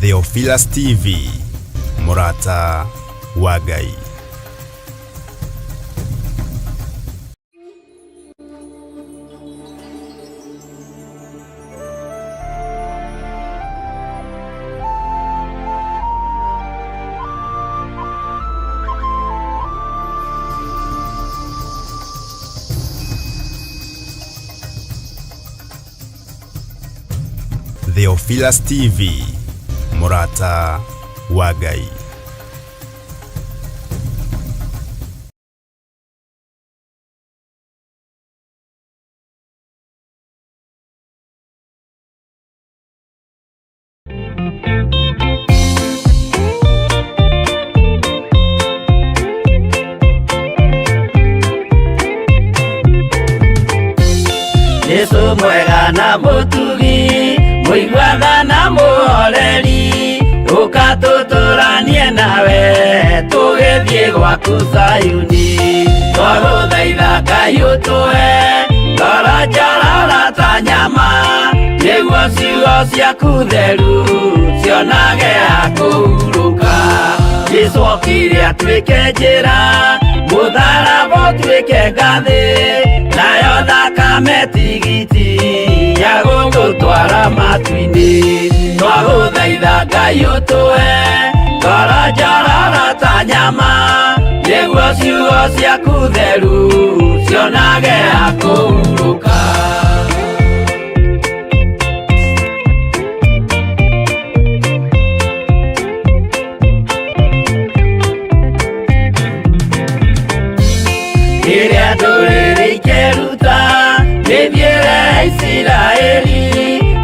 Theophilus TV, mũrata wa Ngai. Theophilus TV, mũrata wa Ngai. Jesu mwega na mũtugi mũiguatha na mũhoreri ũka tũtũranie nawe tũgĩthiĩ gwaku Zayuni twagũthaitha Ngai ũtũhe ngoro njororo ta nyama nĩguo ciugo ciaku theru cionage ha kũhurũka Jesu okire atuĩke njĩra mũtharaba ũtuĩke ngathĩ nayo thakame tigiti ya gũgũtwara matu-inĩ twagũthaitha Ngai ũtũhe ngoro njororo ta nyama nĩguo ciugo ciaku theru cionage ha kũhurũka. Rĩrĩa ndũrĩrĩ ikeruta mĩthiĩre ya Isiraeli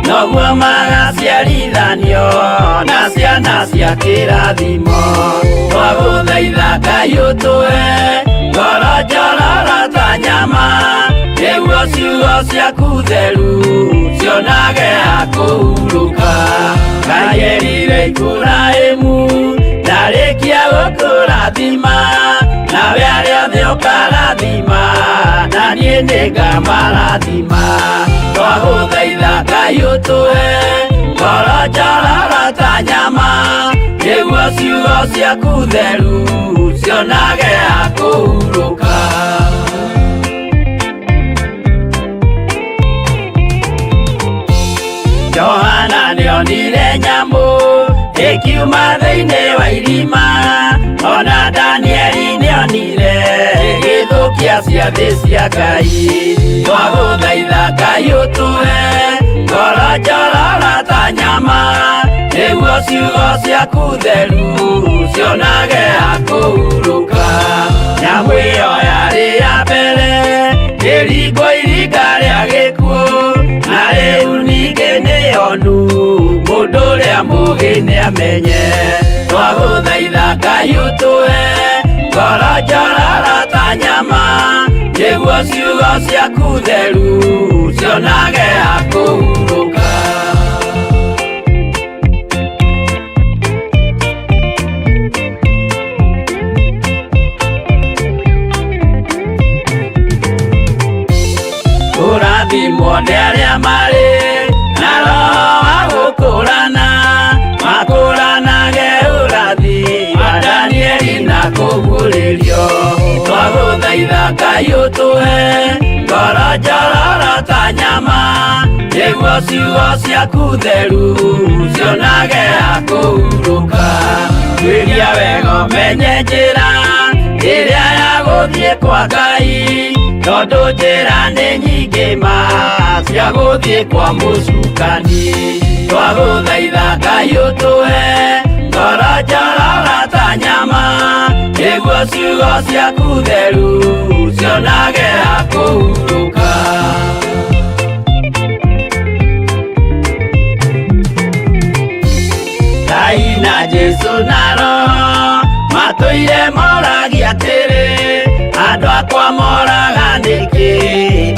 noguo magaciarithanio na ciana cia kĩrathimo twagũthaitha Ngai ũtũhe ngoro njororo ta nyama nĩguo ciugo ciaku theru cionage ha kũhurũka Ngai erire Iburahĩmu ndarĩkia gũkũrathima nawe arĩa othe ũkarathima na niĩ nĩngamarathima twagũthaitha Ngai ũtũhe ngoro njororo ta nyama nĩguo ciugo ciaku theru cionage ha kũhurũka. Johana nĩonire nyamũ ĩkiuma thĩinĩ wa irima ona Danieli nĩonire ĩgĩthũkia ciathĩ cia Ngai twagũthaitha Ngai ũtũhe ngoro njororo ta nyama nĩguo ciugo ciaku theru cionage ha kũhurũka nyamũ ĩyo yarĩ ya mbere ĩringwo iringa rĩa gĩkuũ na rĩu ningĩ nĩyonu mũndũ ũrĩa mũũgĩ nĩamenye twagũthaitha Ngai ũtũhe ngoro njororo ta nyama nĩguo ciugo ciaku theru cionage ha kũhurũka. Kũrathimwo nĩ arĩa marĩ na roho wa gũkũrana makũranage ũrathi wa Danieli na kũguũrĩrio twagũthaitha Ngai ũtũhe ngoro njororo ta nyama nĩguo ciugo ciaku theru cionage ha kũhurũka tuĩria wega ũmenye njĩra ĩrĩa ya gũthiĩ kwa Ngai tondũ njĩra nĩ nyingĩ ma cia gũthiĩ kwa mũcukani twagũthaitha Ngai ũtũhe ngoro njororo ta nyama nĩguo ciugo ciaku theru cionage ha kũhurũka. Ngai na Jesu na Roho matũire moragia atĩrĩ andũ akwa moraga nĩkĩ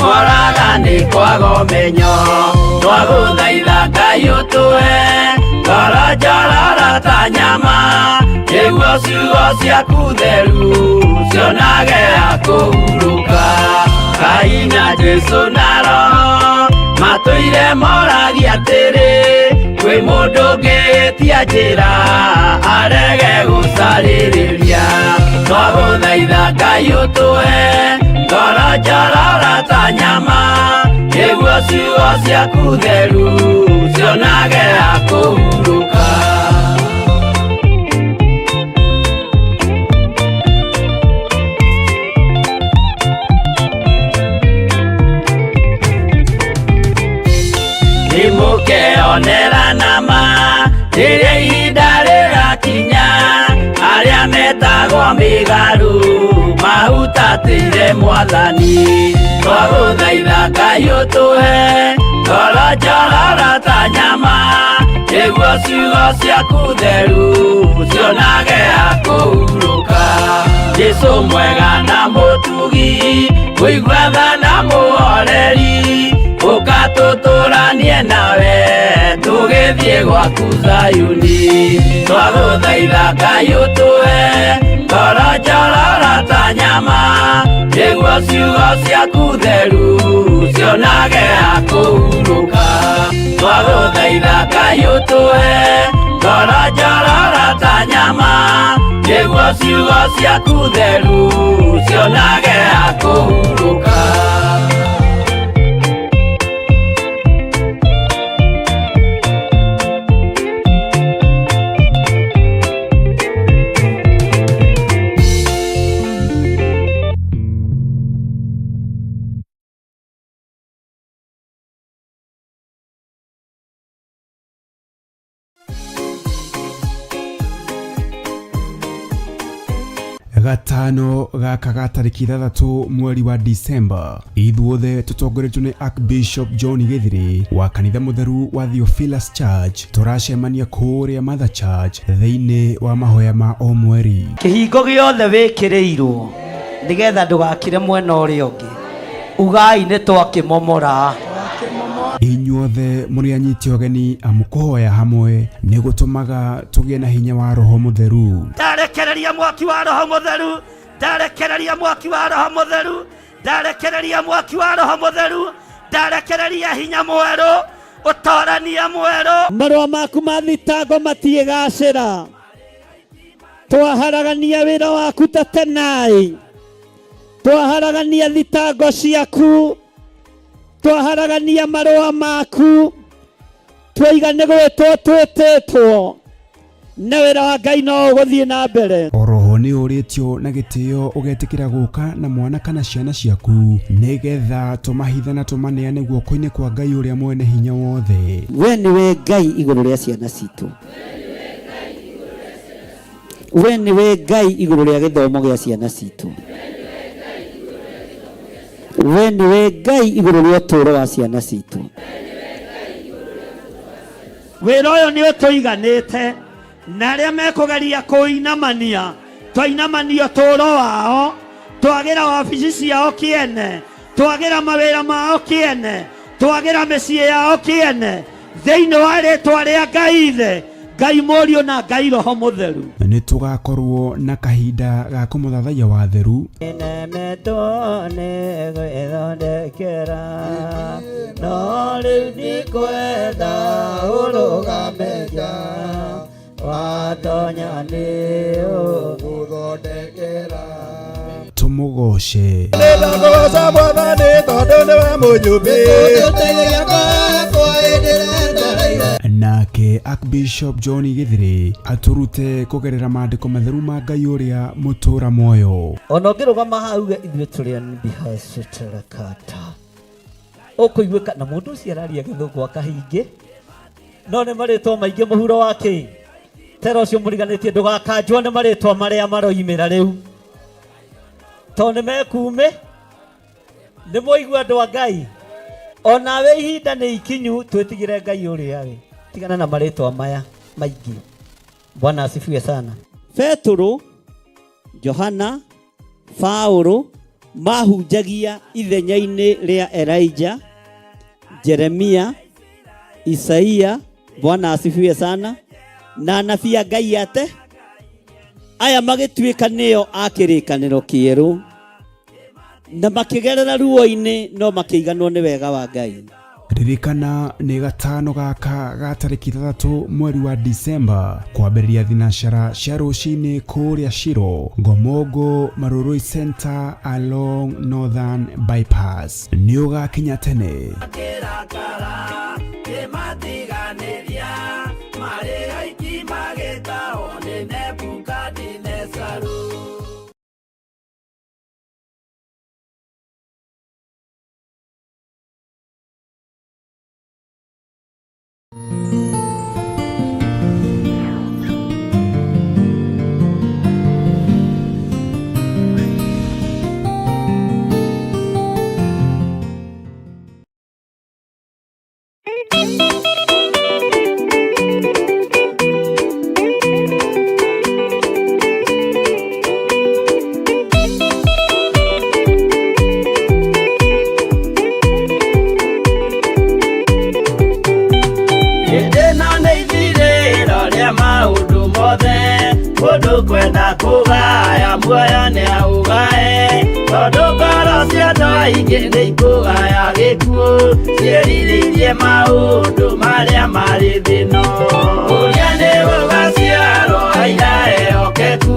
moraga nĩ kwaga ũmenyo twagũthaitha Ngai ũtũhe ngoro njororo ta nyama nĩguo ciugo ciaku theru cionage ha kũhurũka Ngai na Jesu na Roho matũire moragia atĩrĩ kwĩ mũndũ ũngĩ Ndangĩhĩtia njĩra arege gũcarĩrĩria. Twagũthaitha Ngai ũtũhe ngoro njororo ta nyama, nĩguo ciugo ciaku theru cionage ha kũhurũka. Nĩmũkeonera nama rĩrĩa ihinda rĩgakinya, arĩa metagwo mĩgarũ mahutatĩire Mwathani. Twagũthaitha Ngai ũtũhe ngoro njororo ta nyama, nĩguo ciugo ciaku theru cionage ha kũhurũka. Jesũ mwega na mũtugi, mũigua tha na mũhoreri, ũka tũtũranie nawe tũgĩthiĩ gwaku Zayuni. Twagũthaitha Ngai ũtũhe ngoro njororo ta nyama, nĩguo ciugo ciaku theru cionage ha kũhurũka. Twagũthaitha Ngai ũtũhe ngoro njororo ta nyama, nĩguo ciugo ciaku theru cionage ha kũhurũka. Gatano gaka ga tarĩki 6 mweri wa Disemba, ithuothe tũtongoretio nĩ Archbishop John Gĩthiri wa kanitha mũtheru wa Theophilus Church tũracemania kũrĩa Mother Church thĩinĩ wa mahoya ma o mweri. Kĩhingo gĩothe wĩkĩrĩirwo nĩgetha ndũgakire mwena ũrĩa ũngĩ, ugai nĩ twakĩmomora. Inyuothe mũrĩ anyiti ũgeni amu kũhoya hamwe nĩ gũtũmaga tũgĩe na hinya wa Roho Mũtheru. Ndarekereria mwaki wa Roho Mũtheru, ndarekereria mwaki wa Roho Mũtheru, ndarekereria mwaki wa Roho Mũtheru, ndarekereria hinya mwerũ, ũtorania mwerũ. Marũa maku ma thitango matiĩgacĩra, twaharagania wĩra waku ta tenai, twaharagania thitango ciaku, twaharagania marũa maku, twaiga nĩ gwĩtwo twĩtĩtwo, na wĩra wa Ngai no ũgũthiĩ na mbere. Oroho nĩ ũrĩtio na gĩtĩo ũgetĩkĩra gũka na mwana kana ciana ciaku nĩgetha tũmahithe na tũmaneane guoko-inĩ kwa Ngai ũrĩa mwene hinya wothe. We nĩwe Ngai igũrũ rĩa ciana citũ, we nĩwe Ngai igũrũ rĩa gĩthomo gĩa ciana citũ, we nĩwe Ngai igũrũ rĩa ũtũũro wa ciana citũ. Wĩra ũyũ nĩ ũtũiganĩte, na arĩa mekũgeria kũinamania, twainamania ũtũũro wao, twagĩra wabici ciao kĩene, twagĩra mawĩra mao kĩene, twagĩra mĩciĩ yao kĩene, thĩinĩ wa rĩtwa rĩa Ngai Ithe, Ngai Mũriũ na Ngai Roho Mũtheru. Nĩ tũgakorwo na kahinda ga kũmũthathaiya wa theru. Nemetwo nĩ gwĩthondekera, no rĩu ndikwenda ũrũgame nja, watonya nĩ ũgũthondekera. Tũmũgoce. Nĩndakũgoca Mwathani tondũ nĩwe mũnyũmbi. Nake Archbishop John Gĩthiri atũrute kũgerera maandĩko matheru ma Ngai ũrĩa mũtũra muoyo. Ona ũngĩrũgama hau uge ithuĩ tũrĩ anbihacĩtĩrakata, ũkũiguĩka na mũndũ ũcio araria gĩthũngũ akahingĩ, no nĩ marĩtwa maingĩ mũhuro wa kĩ tera ũcio mũriganĩtie ndũgakanjwo nĩ marĩtwa marĩa maroimĩra rĩu, tondũ nĩ mekume nĩ mwaigua andũ a Ngai. Onawe ihinda nĩ ikinyu twĩtigĩre Ngai ũrĩa we, tigana na marĩtwa maya maingĩ. Bwana asifiwe sana. Petũrũ, Johana, Paũlũ mahunjagia ithenya-inĩ rĩa Elijah, Jeremia, Isaia, Bwana asifiwe sana, na anabii a Ngai ate aya magĩtuĩka nĩo a kĩrĩkanĩro kĩerũ, na makĩgerera ruo-inĩ no makĩiganwo nĩ wega wa Ngai. Ririkana nĩ gatano gaka ga tarĩki 6 mweri wa Disemba kwambĩrĩria thinacara cia rũcinĩ kũrĩa Shiro Ngomongo Marurui Center along Northern Bypass. Nĩ ũgakinya tene. Hĩndĩ ĩno nĩ ithirĩro rĩa maũndũ mothe, mũndũ kwenda kũgaya muoyo nĩ aũgae, tondũ ngoro cia andũ aingĩ nĩ ikũgaya gĩkuũ, ciĩrirĩirie maũndũ marĩa marĩ thĩ ĩno. Ũrĩa nĩ gũgaciarwo aira ehokeku,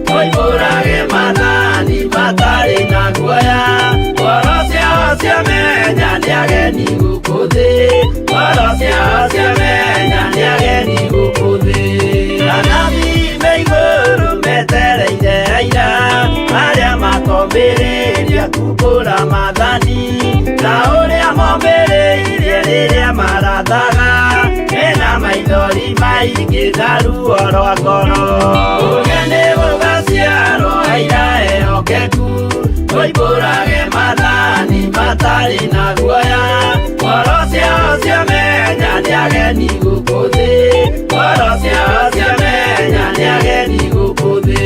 moimbũrage maathani matarĩ na guoya, ngoro ciao ciamenya nĩ ageni gũkũ thĩ, ngoro ciao ciamenya nĩ ageni gũkũ thĩ. Anabii me igũrũ metereire aira, arĩa makomĩrĩria kumbũra maathani, ta ũrĩa momĩrĩirie rĩrĩa marathaga, mena maithori maingĩ na ruo rwa ngoro. Ũrĩa nĩ gũgaciarwo aira ehokeku, moimbũrage maathani matarĩ na guoya, ngoro ciao ciamenya nĩ ageni gũkũ thĩ, ngoro ciao ciamenya nĩ ageni gũkũ thĩ.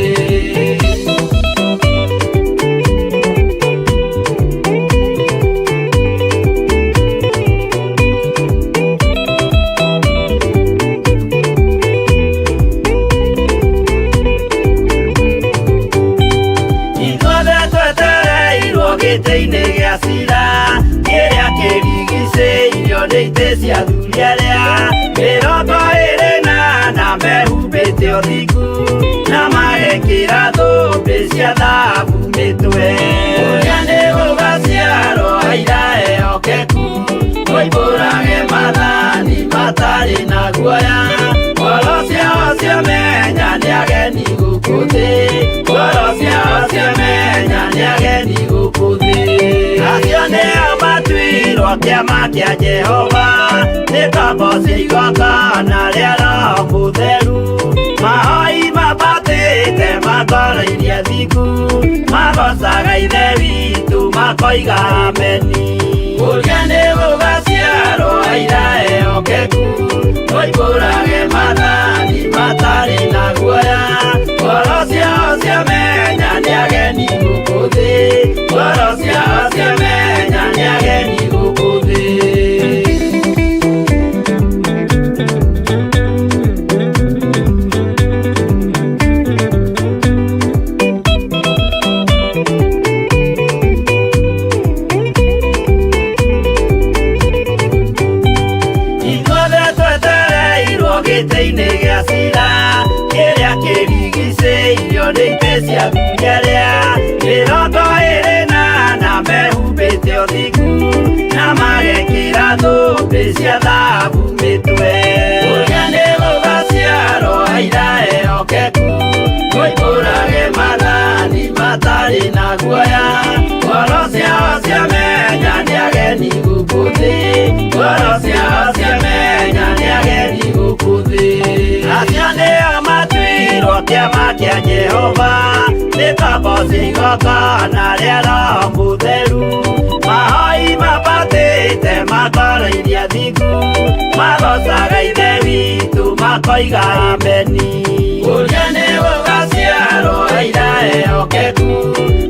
Ithuothe twetereirwo gĩtĩ-inĩ gĩa cira, kĩrĩa kĩrigicĩirio nĩ itĩ cia athuri arĩa 24 mehumbĩte ũthingu, na magekĩra thũmbĩ cia thahabu mĩtwe. Ũrĩa nĩ gũgaciarwo aira ehokeku, moimbũrage maathani matarĩ na guoya, ngoro ciao ciamenya nĩ ageni gũkũ thĩ, ngoro ciao ciamenya nĩ ageni gũkũ thĩ. Acio nĩo matuirwo kĩama kĩa Jehova, nĩ ngombo cia igongona rĩa Roho Mũtheru, mahoi mambatĩte makoroirie thingu, magocaga Ithe witũ makoiga ameni. Ũrĩa nĩ gũgaciarwo aira ehokeku, moimbũrage maathani matarĩ na guoya, ngoro ciao ciamenya nĩ ageni gũkũ thĩ, ngoro ciao ciamenya nĩ ageni gũkũ thĩ. Ithuothe twetereirwo gĩtĩ-inĩ gĩa cira, kĩrĩa kĩrigicĩirio nĩ itĩ cia athuri arĩa 24 mehumbĩte ũthingu, na magekĩra thũmbĩ cia thahabu mĩtwe. Ũrĩa nĩ gũgaciarwo aira ehokeku, moimbũrage maathani matarĩ na guoya, ngoro ciao ciamenya nĩ ageni gũkũ thĩ, ngoro ciao ciamenya nĩ ageni gũkũ thĩ. Acio nĩo matuirwo kĩama kĩa Jehova, nĩ ngombo cia igongona rĩa Roho Mũtheru, mahoi mambatĩte makoroirie athingu, magocaga Ithe witũ makoiga ameni. Ũrĩa nĩ gũgaciarwo aira ehokeku,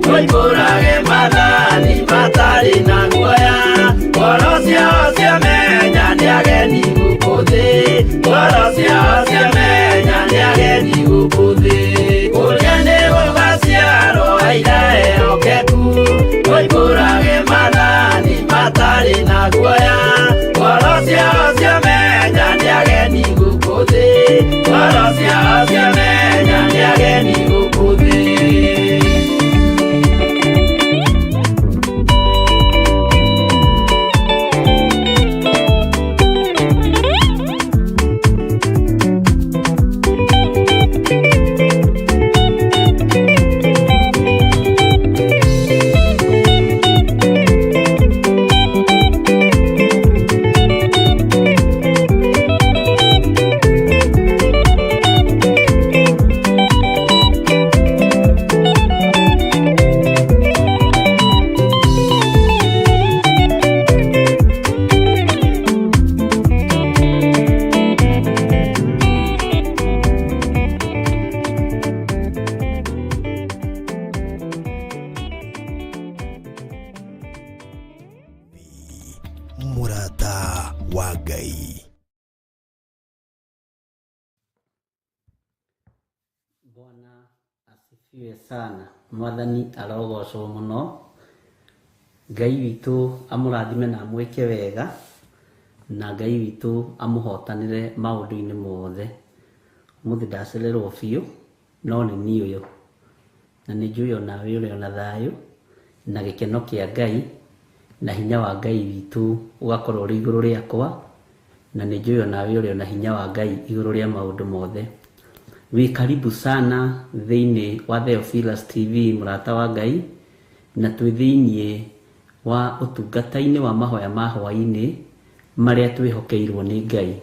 moimbũrage maathani matarĩ na guoya, ngoro ciao ciamenya nĩ ageni gũkũ thĩ, ngoro ciao ciamenya nĩ ageni gũkũ thĩ. Ũrĩa nĩ gũgaciarwo aira ehokeku, moimbũrage maathani matarĩ na guoya, wa Ngai. Bwana asifiwe sana. Mwathani arogocwo mũno. Ngai witũ amũrathime na amwĩke wega, na Ngai witũ amũhotanĩre maũndũ-inĩ mothe. Ũmũthĩ ndacererwo biũ, no nĩ niĩ ũyũ. Na nĩ njũĩ onawe ũrĩ ona thayũ, na gĩkeno kĩa Ngai, na hinya wa Ngai witũ ũgakorwo ũrĩ igũrũ rĩakwa, na nĩ njũĩ onawe ũrĩ ona hinya wa Ngai igũrũ rĩa maũndũ mothe. Wĩ karibu sana thĩinĩ wa Theophilus TV, mũrata wa Ngai, na twĩ thĩinĩ wa ũtungata-inĩ wa mahoya ma hwaĩ-inĩ marĩa twĩhokeirwo nĩ Ngai.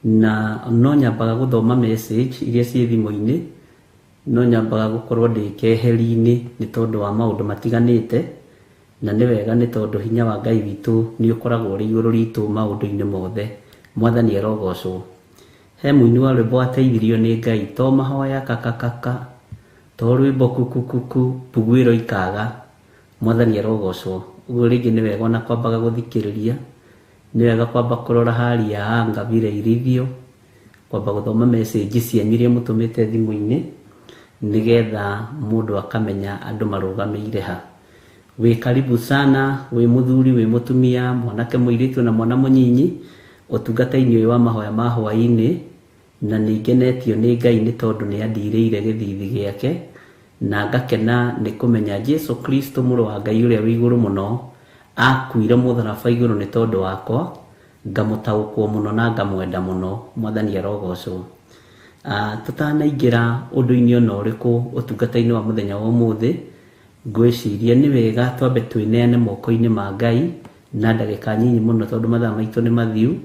Na no nyambaga gũthoma message iria ciĩ thimũ-inĩ, no nyambaga gũkorwo ndĩ keheri-inĩ nĩ tondũ wa maũndũ matiganĩte, na nĩ wega nĩ tondũ hinya wa Ngai witũ nĩ ũkoragwo ũrĩ igũrũ ritũ maũndũ-inĩ mothe. Mwathani arogocwo. He mũini wa rwĩmbo wateithirio nĩ Ngai, to mahoya kakakaka, to rwĩmbo kukukuku, mbuguĩro ikaga. Mwathani arogocwo. Ũguo rĩngĩ nĩ wega ona kwambaga gũthikĩrĩria, nĩ wega kwamba kũrora hali ya anga vile ilivyo, kwamba gũthoma message cianyu iria mũtũmĩte thimũ-inĩ, nĩgetha mũndũ akamenya andũ marũgamĩire ha. Wĩ karibu sana, wĩ mũthuri, wĩ mũtumia, mwanake, mũirĩtu na mwana mũnyinyi, ũtungata-inĩ ũyũ wa mahoya ma hwaĩ-inĩ, na nĩ ngenetio nĩ Ngai nĩ tondũ nĩ andirĩire gĩthithi gĩake, na ngakena nĩ kũmenya Jesu Kristo mũrũ wa Ngai ũrĩa wĩ igũrũ mũno akuire mũtharaba igũrũ nĩ tondũ wakwa, ngamũtaũkwo mũno na ngamwenda mũno. Mwathani arogocwo. Tũtanaingĩra ũndũ-inĩ ona ũrĩkũ ũtungata-inĩ wa mũthenya wa ũmũthĩ, ngwĩciria nĩ wega twambe twĩneane moko-inĩ ma Ngai na ndagĩka nyinyi mũno tondũ mathaa maitũ nĩ mathiu.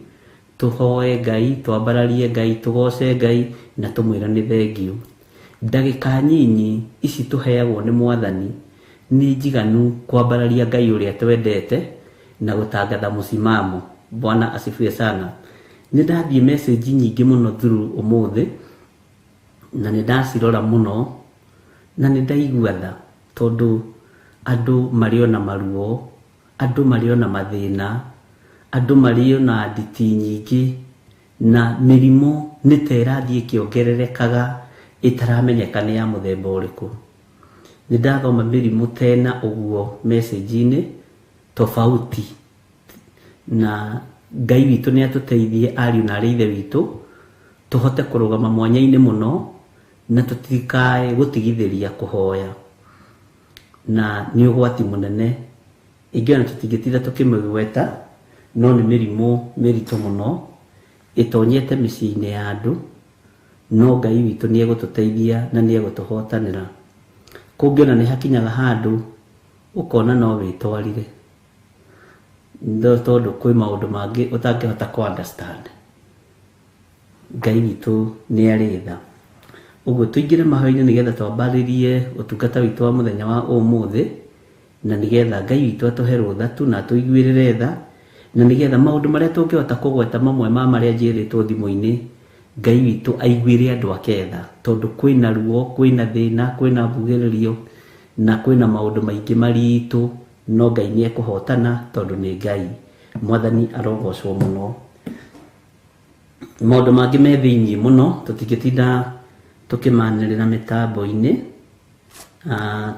Tũhoe Ngai, twambararie Ngai, tũgoce Ngai na tũmwĩre nĩ thengiũ. Ndagĩka nyinyi ici tũheagwo nĩ Mwathani nĩ njiganu kwambararia Ngai ũrĩa twendete na gũtangatha mũsimamo. Bwana asifiwe sana. Nĩ ndathiĩ message nyingĩ mũno through ũmũthĩ, na nĩ ndacirora mũno, na nĩ ndaigua tha tondũ andũ marĩ ona maruo, andũ marĩ ona mathĩna, andũ marĩ ona nditi nyingĩ, na mĩrimũ nĩ ta ĩrathiĩ ĩkĩongererekaga ĩtaramenyeka nĩ ya mũthemba ũrĩkũ. Nĩ ndathoma mĩrimũ tena ũguo message-inĩ tofauti, na Ngai witũ nĩ atũteithie ariũ na arĩ ithe witũ tũhote kũrũgama mwanya-inĩ mũno na tũtikae gũtigithĩria kũhoya, na nĩ ũgwati mũnene ingĩona tũtingĩtinda tũkĩmĩgweta, no nĩ mĩrimũ mĩritũ mũno ĩtonyete mĩciĩ-inĩ ya andũ, no Ngai witũ nĩ egũtũteithia na nĩ egũtũhotanĩra. Kũngĩona nĩ hakinyaga handũ ũkona no wĩtwarire, tondũ kwĩ maũndũ mangĩ ũtangĩhota kũ understand. Ngai witũ nĩ arĩ tha. Ũguo tũingĩre mahoya-inĩ nĩgetha twambarĩrie ũtungata witũ wa mũthenya wa ũmũthĩ, na nĩgetha Ngai witũ atũhe rũtha tu na atũiguĩrĩre tha, na nĩgetha maũndũ marĩa tũngĩhota kũgweta mamwe ma marĩa njĩrĩtwo thimũ-inĩ, Ngai witũ aiguĩre andũ ake tha, tondũ kwĩna ruo, kwĩna thĩna, kwĩna mbugĩrĩrio, na kwĩna maũndũ maingĩ maritũ, no Ngai nĩ ekũhotana tondũ nĩ Ngai. Mwathani arogocwo mũno. Maũndũ mangĩ me thĩinĩ mũno tũtingĩtinda tũkĩmanĩrĩra mĩtambo-inĩ,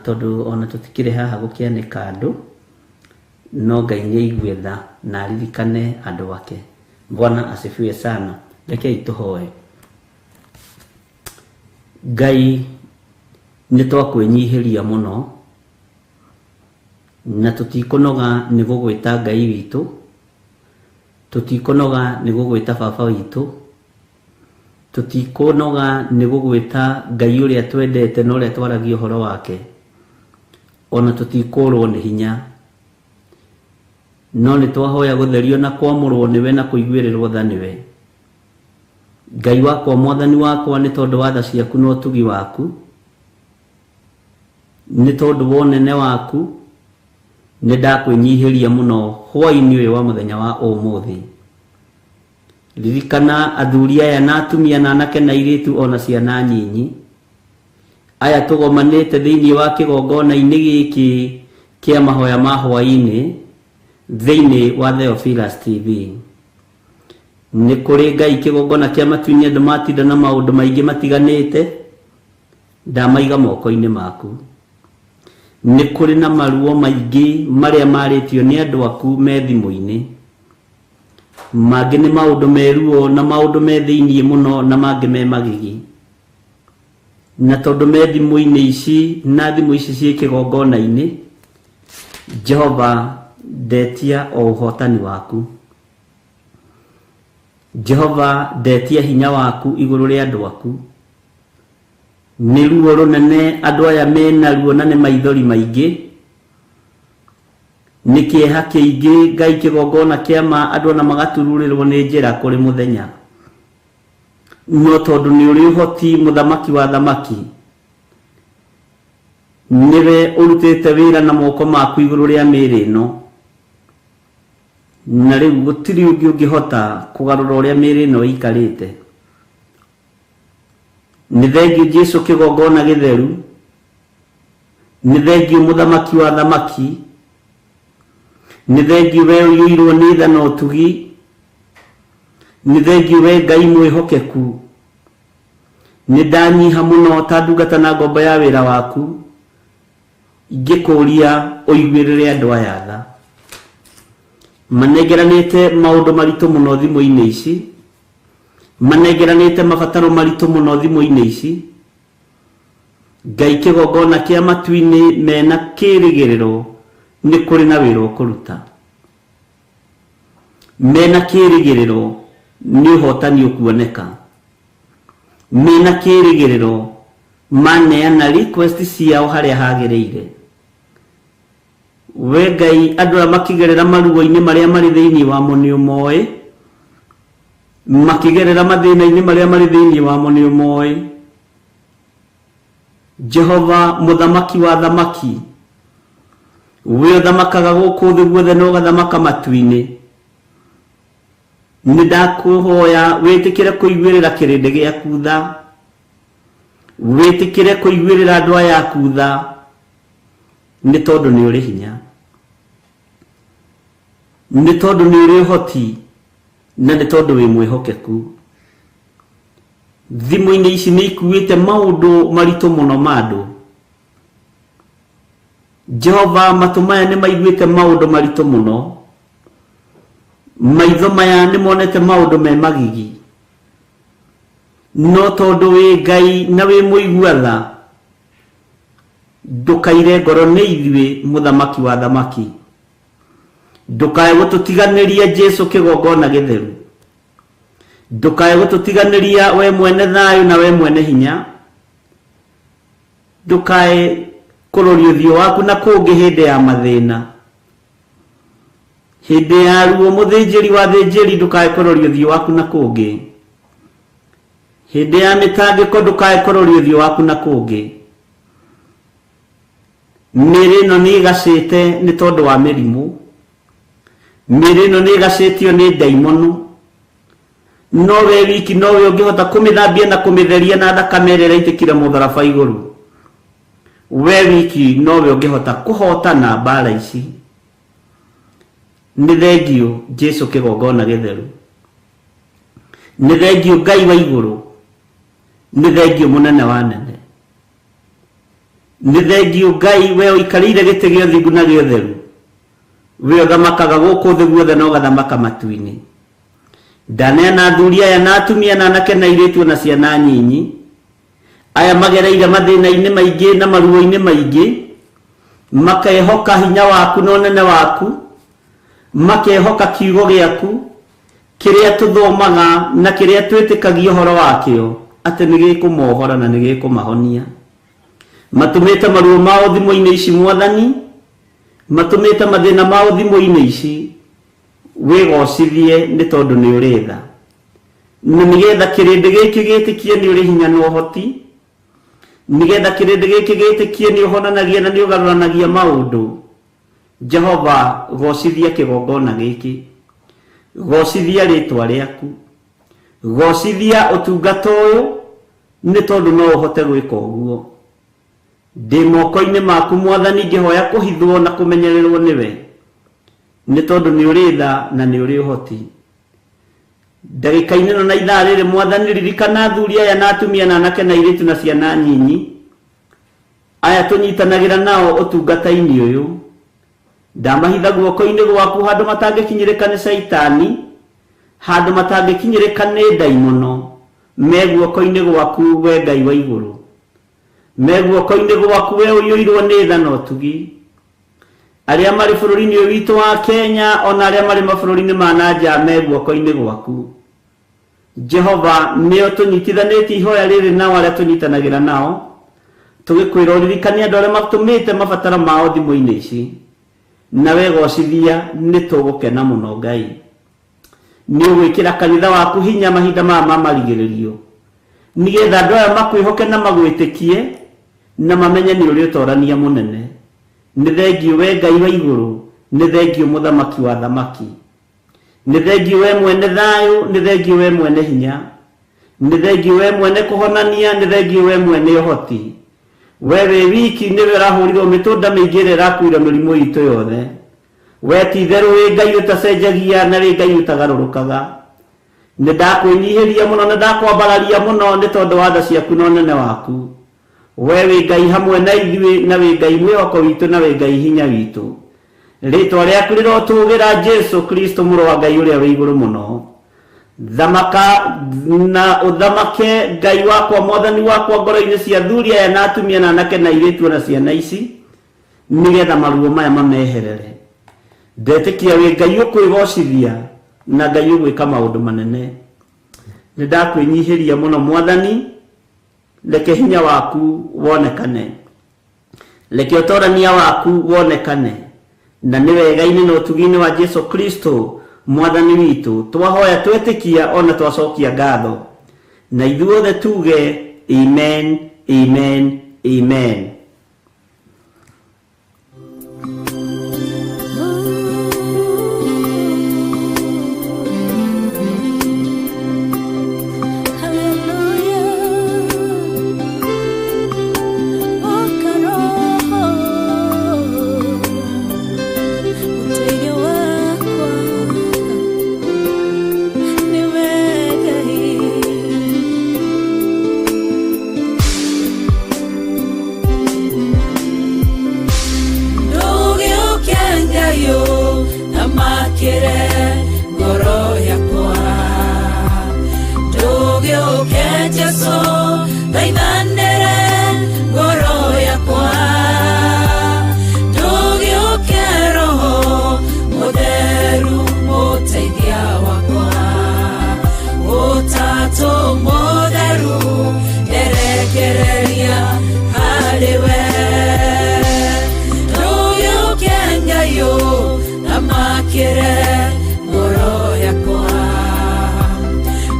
tondũ ona tũtikĩrĩ haha gũkĩanĩka andũ, no Ngai nĩ aigue tha na aririkane andũ ake. Bwana asifiwe sana. Rekei tũhoe. Ngai nĩ twakwĩnyihĩria mũno na tũtikũnoga nĩ gũgwĩta Ngai witũ, tũtikũnoga nĩ gũgwĩta baba witũ, tũtikũnoga nĩ gũgwĩta Ngai ũrĩa twendete na ũrĩa twaragia ũhoro wake, ona tũtikũrwo nĩ hinya, no nĩ twahoya gũtherio na kwamũrwo nĩwe na kũiguĩrĩrwo tha nĩwe. Ngai wakwa, Mwathani wakwa, nĩ tondũ wa tha ciaku na ũtugi waku, nĩ tondũ wa ũnene waku, nĩ ndakwĩnyihĩria mũno hwaĩ-inĩ ũyũ wa mũthenya wa ũmũthĩ. Ririkana athuri aya na atumia na anake na airĩtu ona ciana nyinyi aya tũgomanĩte thĩinĩ wa kĩgongona-inĩ gĩkĩ kĩa mahoya ma hwaĩ-inĩ thĩinĩ wa Theophilus TV. Nĩ kũrĩ Ngai kĩgongona kĩa matu-inĩ andũ matinda na maũndũ maingĩ matiganĩte, ndamaiga moko-inĩ maku. Nĩ kũrĩ na maruo maingĩ marĩa marĩtio nĩ andũ aku me thimũ-inĩ. Mangĩ nĩ maũndũ me ruo na maũndũ me thĩiniĩ mũno na mangĩ me magigi. Na tondũ me thimũ-inĩ ici na thimũ ici ciĩ kĩgongona-inĩ, Jehova ndetia o ũhotani waku. Jehova ndetia hinya waku igũrũ rĩa andũ aku. Nĩ ruo rũnene andũ aya mena ruo na nĩ maithori maingĩ. Nĩ kĩeha kĩingĩ Ngai kĩgongona kĩa ma andũ ona magatururĩrwo nĩ njĩra kũrĩ mũthenya. No tondũ nĩ ũrĩ ũhoti mũthamaki wa thamaki, nĩwe ũrutĩte wĩra na moko maku igũrũ rĩa mĩĩrĩ ĩno. Na rĩu gũtirĩ ũngĩ ũngĩhota kũgarũra ũrĩa mĩĩrĩ ĩno ĩikarĩte. Nĩ thengiũ Jesu kĩgongona gĩtheru, nĩ thengiũ mũthamaki wa thamaki, nĩ thengiũ we ũiyũirwo nĩ tha na ũtugi, nĩ thengiũ we Ngai mwĩhokeku. Nĩ ndanyiha mũno ta ndungata na ngombo ya wĩra waku, ngĩkũria ũiguĩrĩre andũ aya tha. Manengeranĩte maũndũ maritũ mũno thimũ-inĩ ici, manengeranĩte mabataro maritũ mũno thimũ-inĩ ici. Ngai kĩgongona kĩa matu-inĩ mena kĩrĩgĩrĩro nĩ kũrĩ na wĩra ũkũruta. Mena kĩrĩgĩrĩro nĩ ũhotani ũkuoneka. Mena kĩrĩgĩrĩro maneana request ciao harĩa hagĩrĩire. We Ngai andũ arĩa makĩgerera maruo-inĩ marĩa marĩ thĩinĩ wamo nĩ ũmoĩ, makĩgerera mathĩna-inĩ marĩa marĩ thĩinĩ wamo nĩ ũmoĩ. Jehova mũthamaki wa thamaki, we ũthamakaga gũkũ thĩ guothe na ũgathamaka matu-inĩ, nĩ ndakũhoya wĩtĩkĩre kũiguĩrĩra kĩrĩndĩ gĩaku tha, wĩtĩkĩre kũiguĩrĩra andũ aya aku tha, nĩ tondũ nĩ ũrĩ hinya, nĩ tondũ nĩ ũrĩ ũhoti, na nĩ tondũ wĩ mwĩhokeku. Thimũ-inĩ ici nĩ ikuĩte maũndũ maritũ mũno ma andũ. Jehova, matũ maya nĩ maiguĩte maũndũ maritũ mũno, maitho maya nĩ monete maũndũ me magigi, no tondũ wĩ Ngai na wĩ mũigua tha, ndũkaire ngoro nĩ ithuĩ mũthamaki wa thamaki. Ndũkae gũtũtiganĩria Jesu kĩgongona gĩtheru. Ndũkae gũtũtiganĩria we mwene thayũ na we mwene hinya. Ndũkae kũroria ũthiũ waku na kũngĩ hĩndĩ ya mathĩna. Hĩndĩ ya ruo mũthĩnjĩri wa thĩnjĩri, ndũkae kũroria ũthiũ waku na kũngĩ. Hĩndĩ ya mĩtangĩko ndũkae kũroria ũthiũ waku na kũngĩ. Mĩĩrĩ ĩno nĩ ĩgacĩte nĩ tondũ wa mĩrimũ. Mĩĩrĩ ĩno nĩ ĩgacĩtio nĩ ndaimono. No we wiki nowe ũngĩhota kũmĩthambia na kũmĩtheria na thakame ĩrĩa ĩraitĩkire mũtharaba igũrũ. We wiki nowe ũngĩhota kũhotana mbara ici. Nĩ thengiũ Jesu kĩgongona gĩtheru. Nĩ thengiũ Ngai wa igũrũ. Nĩ thengiũ mũnene wa nene. Nĩ thengiũ Ngai we ũikarĩire gĩtĩ gĩa ũthingu na gĩa ũtheru. We ũthamakaga gũkũ thĩ guothe na ũgathamaka matu-inĩ. Ndaneana athuri aya na atumia na anake na airĩtu na ciana nyinyi, aya magereire mathĩna-inĩ maingĩ na maruo-inĩ maingĩ, makehoka hinya waku na ũnene waku, makehoka kiugo gĩaku kĩrĩa tũthomaga na kĩrĩa twĩtĩkagia ũhoro wakĩo atĩ nĩ gĩkũmohora na nĩ gĩkũmahonia. Matũmĩte maruo mao thimũ-inĩ ici Mwathani, matũmĩte mathĩna mao thimũ-inĩ ici, wĩgocithie nĩ tondũ nĩ ũrĩ tha, na nĩgetha kĩrĩndĩ gĩkĩ gĩtĩkie nĩ ũrĩ hinya na ũhoti, nĩgetha kĩrĩndĩ gĩkĩ gĩtĩkie nĩ ũhonanagia na nĩ ũgarũranagia maũndũ. Jehova, gocithia kĩgongona gĩkĩ, gocithia rĩtwa rĩaku, gocithia ũtungata ũyũ, nĩ tondũ no ũhote gwĩka ũguo. Ndĩ moko-inĩ maku Mwathani, ngĩhoya kũhithwo na kũmenyererwo nĩwe, nĩ tondũ nĩ ũrĩ tha na nĩ ũrĩ ũhoti. Ndagĩka-inĩ ĩno na ithaa rĩrĩ, Mwathani, ririkana athuri aya na atumia na anake na airĩtu na ciana nyinyi aya tũnyitanagĩra nao ũtungata-inĩ ũyũ. Ndamahitha guoko-inĩ gwaku handũ matangĩkinyĩrĩka nĩ Caitani, handũ matangĩkinyĩrĩka nĩ ndaimono, me guoko-inĩ gwaku we Ngai wa igũrũ, me guoko-inĩ gwaku we ũiyũirwo nĩ tha na ũtugi. Arĩa marĩ bũrũri-inĩ ũyũ witũ wa Kenya ona arĩa marĩ mabũrũri-inĩ ma na nja me guoko-inĩ gwaku. Jehova, nĩo tũnyitithanĩtie ihoya rĩrĩ nao arĩa tũnyitanagĩra nao, tũgĩkwĩra ũririkanie andũ arĩa matũmĩte mabataro mao thimũ-inĩ ici, na wegocithia nĩ tũgũkena mũno. Ngai, nĩ ũgwĩkĩra kanitha waku hinya mahinda maya ma marigĩrĩrio, nĩgetha andũ aya makwĩhoke na magwĩtĩkie na mamenye nĩ ũrĩ ũtorania mũnene. Nĩ thengiũ we Ngai wa igũrũ, nĩ thengiũ mũthamaki wa thamaki, nĩ thengiũ we mwene thayũ, nĩ thengiũ we mwene hinya, nĩ thengiũ we mwene kũhonania, nĩ thengiũ we mwene ũhoti. We wĩ wiki nĩwe ũrahũrirwo mĩtũnda mĩingĩ ĩrĩa ĩrakuire mĩrimũ itũ yothe. We ti itherũ wĩ Ngai ũtacenjagia na wĩ Ngai ũtagarũrũkaga. Nĩ ndakwĩnyihĩria mũno na ndakwambararia mũno nĩ tondũ wa tha ciaku na ũnene waku. We wĩ Ngai hamwe na ithuĩ, na wĩ Ngai mwĩhoko witũ, na wĩ Ngai hinya witũ. Rĩtwa rĩaku rĩrotũgĩra, Jesu Kristo, mũrũ wa Ngai ũrĩa wĩ igũrũ mũno. Thamaka na ũthamake, Ngai wakwa, Mwathani wakwa, ngoro-inĩ cia athuri aya na atumia na anake na airĩtu na ciana ici, nĩgetha maruo maya mameherere. Ndetĩkia wĩ Ngai ũkwĩgocithia na Ngai ũgwĩka maũndũ manene. Nĩ ndakwĩnyihĩria mũno Mwathani, reke hinya waku wonekane, reke ũtorania waku wonekane, na nĩ wega-inĩ na ũtugi-inĩ wa Jesu Kristo Mwathani witũ twahoya, twetĩkia ona twacokia ngatho, na ithuothe tuge amen, amen, amen. Thamakĩre ngoro yakwa, ndũgĩũke Jesu, thaithanĩre ngoro yakwa, ndũgĩũke Roho Mũtheru mũteithia wakwa, Ũtatũ Mũtheru nderekereria harĩ we, ndũgĩũke Ngai thamakĩre ngoro yakwa,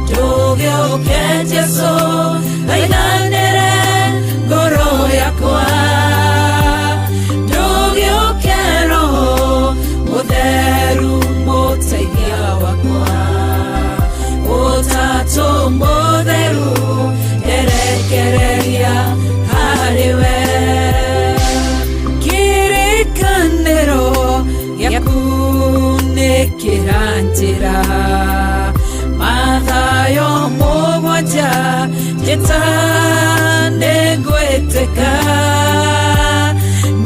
ndũgĩũke Jesu, thaithanĩre ngoro yakwa, ndũgĩũke Roho Mũtheru mũteithia wakwa, Ũtatũ Mũtheru nderekereria harĩ we. Kĩrĩkanĩro gĩaku nĩ kĩranjĩra Mathayo 7, njĩta nĩngwĩtĩka,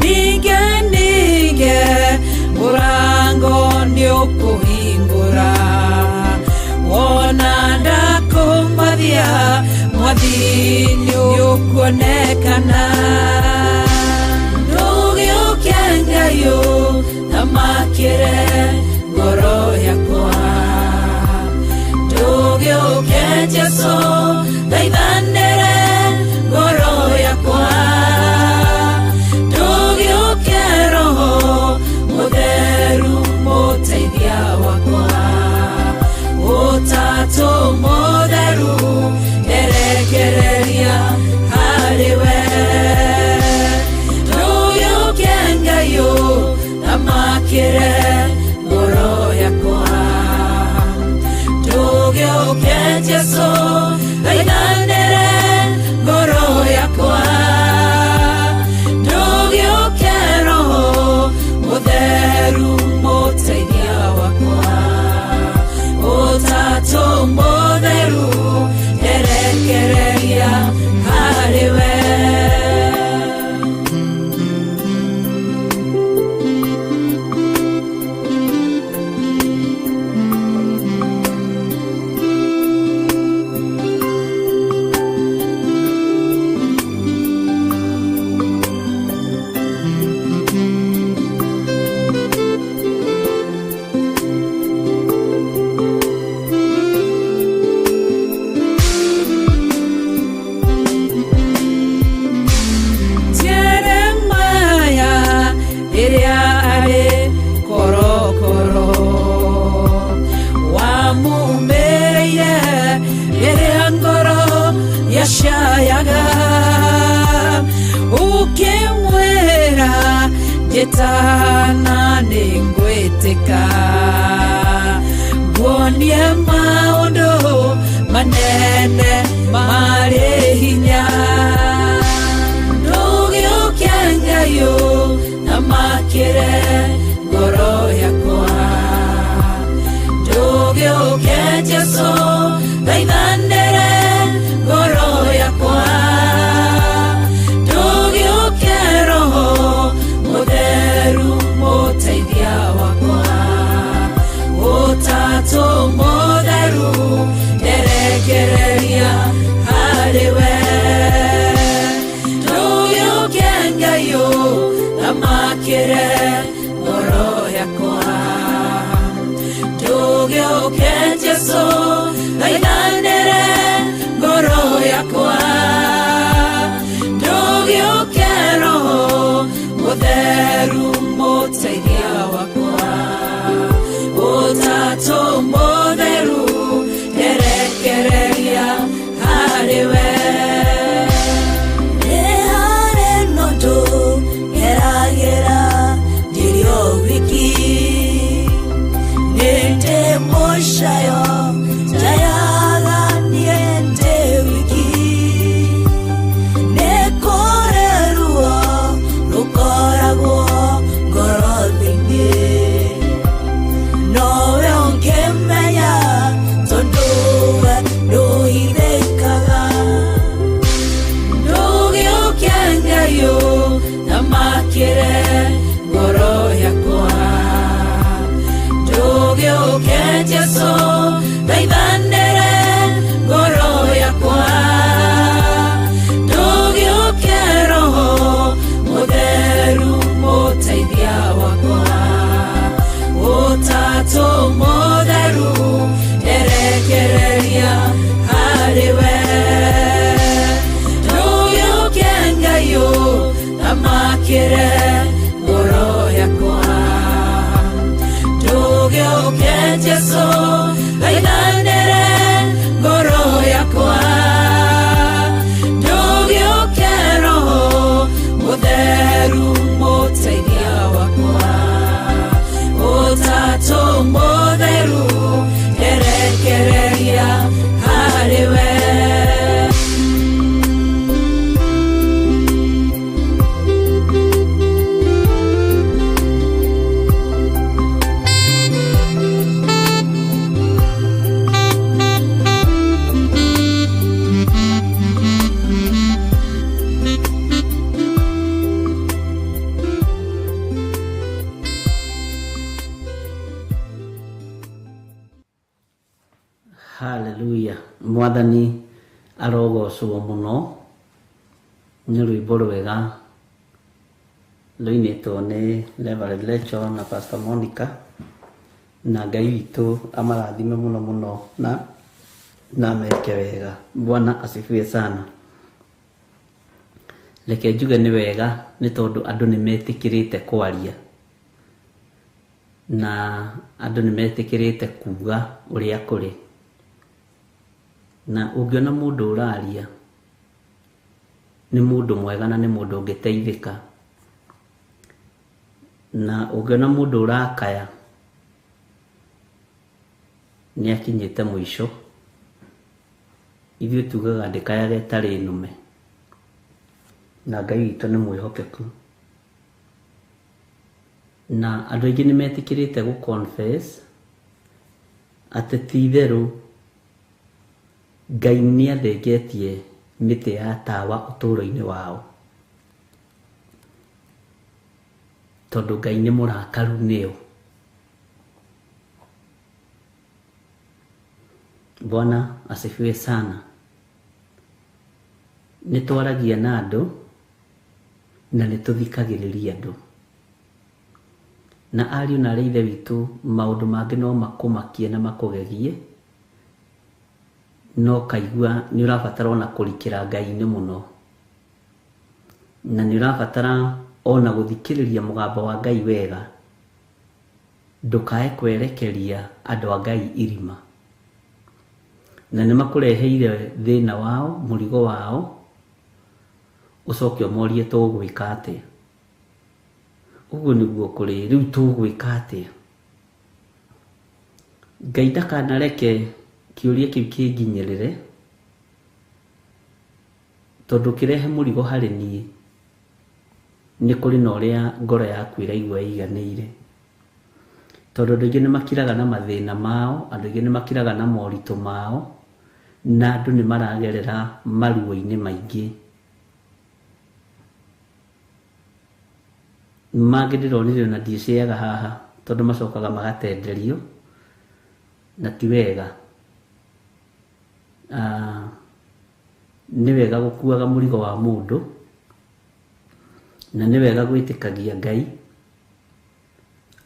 ninge ninge mũrango nĩũkũhingũra, wona ndakũmathia Mwathi nĩũkuonekana, ndũgĩũke Ngai thamakĩre ngoro yakwa, ndũgĩũke Jesu, thaithanĩre ngoro yakwa, ndũgĩũke Roho Mũtheru mũteithia wakwa, Ũtatũ Mũtheru nderekereria harĩ we, ndũgĩũke Ngai thamakĩre ngoro yakwa, ndũgĩũke Jesu, thaithanĩre ngoro yakwa, ndũgĩũke Roho Mũtheru mũteithia wakwa, Ũtatũ. Njĩtana nĩngwĩtĩka nguonie maũndũ manene marĩ hinya ndũgĩũke Ngai ũthamakĩre ngoro yakwa ndũgĩũke Jesũ thaithanĩre ngoro yakwa ndũgĩũke Roho Mũtheru mũteithia wakwa Ũtatũ Mũtheru nderekereria harĩ we ndũgĩũke Ngai ũthamakĩre ngoro yakwa ndũgĩũke Jesũ thaithanĩre ngoro yakwa ndũgĩũke Roho Mũtheru mũteithia wakwa Ũtatũ Mũtheru nderekereria harĩ we Nĩ harĩ na ũndũ ngeragĩra ndĩrĩ o wiki nĩ ndĩ mũcayo njayaga niĩ ndĩ wiki nĩ kũrĩ ruo rũkoragwo ngoro thĩinĩ nowe ũngĩmenya tondũ we ndũhithĩkaga ndũgĩũke Ngai ũthamakĩre ngoro yakwa ndũgĩũke Jesũ thaithanĩre ngoro yakwa ndũgĩũke Roho Mũtheru mũteithia wakwa Ũtatũ Mũtheru nderekereria harĩ we ndũgĩũke Ngai ũthamakĩre ngoro yakwa ndũgĩũke Jesũ thaithanĩre ngoro yakwa ndũgĩũke Roho Mũtheru mũteithia wakwa Ũtatũ Mũtheru nderekereria harĩ we Haleluya mwathani arogocwo muno nĩ rwĩmbo rwega rũinĩtwo nĩ Reverend Rachel na Pastor Monica na Ngai witũ amarathime mũno mũno na meke wega. Bwana asifiwe sana. Reke njuge nĩ wega nĩ tondũ andũ nĩ metĩkĩrĩte kwaria na andũ nĩ metĩkĩrĩte kuga ũrĩa kũrĩ na ũngĩona mũndũ ũraria nĩ mũndũ mwega na nĩ mũndũ ũngĩteithĩka na ũngĩona mũndũ ũrakaya nĩ akinyĩte mũico. Ithuĩ tugaga ndĩkayaga ĩtarĩ nũme na Ngai witũ nĩ mwĩhokeku na andũ aingĩ nĩ metĩkĩrĩte gũ confess atĩ ti itherũ Ngai nĩ athengetie mĩtĩ ya tawa ũtũũro-inĩ wao tondũ Ngai nĩ mũrakaru nĩo. Bwana asifiwe sana. Nĩ twaragia na andũ na nĩ tũthikagĩrĩria andũ na ariũ na arĩ ithe witũ maũndũ mangĩ no makũmakie na makũgegie no kaigua nĩ ũrabatara ona kũrikĩra Ngai-inĩ mũno na nĩ ũrabatara ona gũthikĩrĩria mũgambo wa Ngai wega ndũkae kwerekeria andũ a Ngai irima na nĩ makũreheire thĩna wao mũrigo wao ũcoke ũmorie tũgwĩka atĩa. Ũguo nĩguo kũrĩ. Rĩu tũgwĩka atĩa? Ngai ndakanareke kĩũria kĩu kĩnginyĩrĩre, tondũ kĩrehe mũrigo harĩ niĩ. Nĩ kũrĩ na ũrĩa ngoro yaku ĩraigua ĩiganĩire. Tondũ andũ aingĩ nĩ makiraga na mathĩna mao, andũ aingĩ nĩ makiraga na moritũ mao, na andũ nĩ maragerera maruo-inĩ maingĩ. Mangĩ ndĩronire ona ndiĩciaga haha, tondũ macokaga magatenderio, na ti wega. Nĩ wega gũkuaga mũrigo wa mũndũ, na nĩ wega gwĩtĩkagia Ngai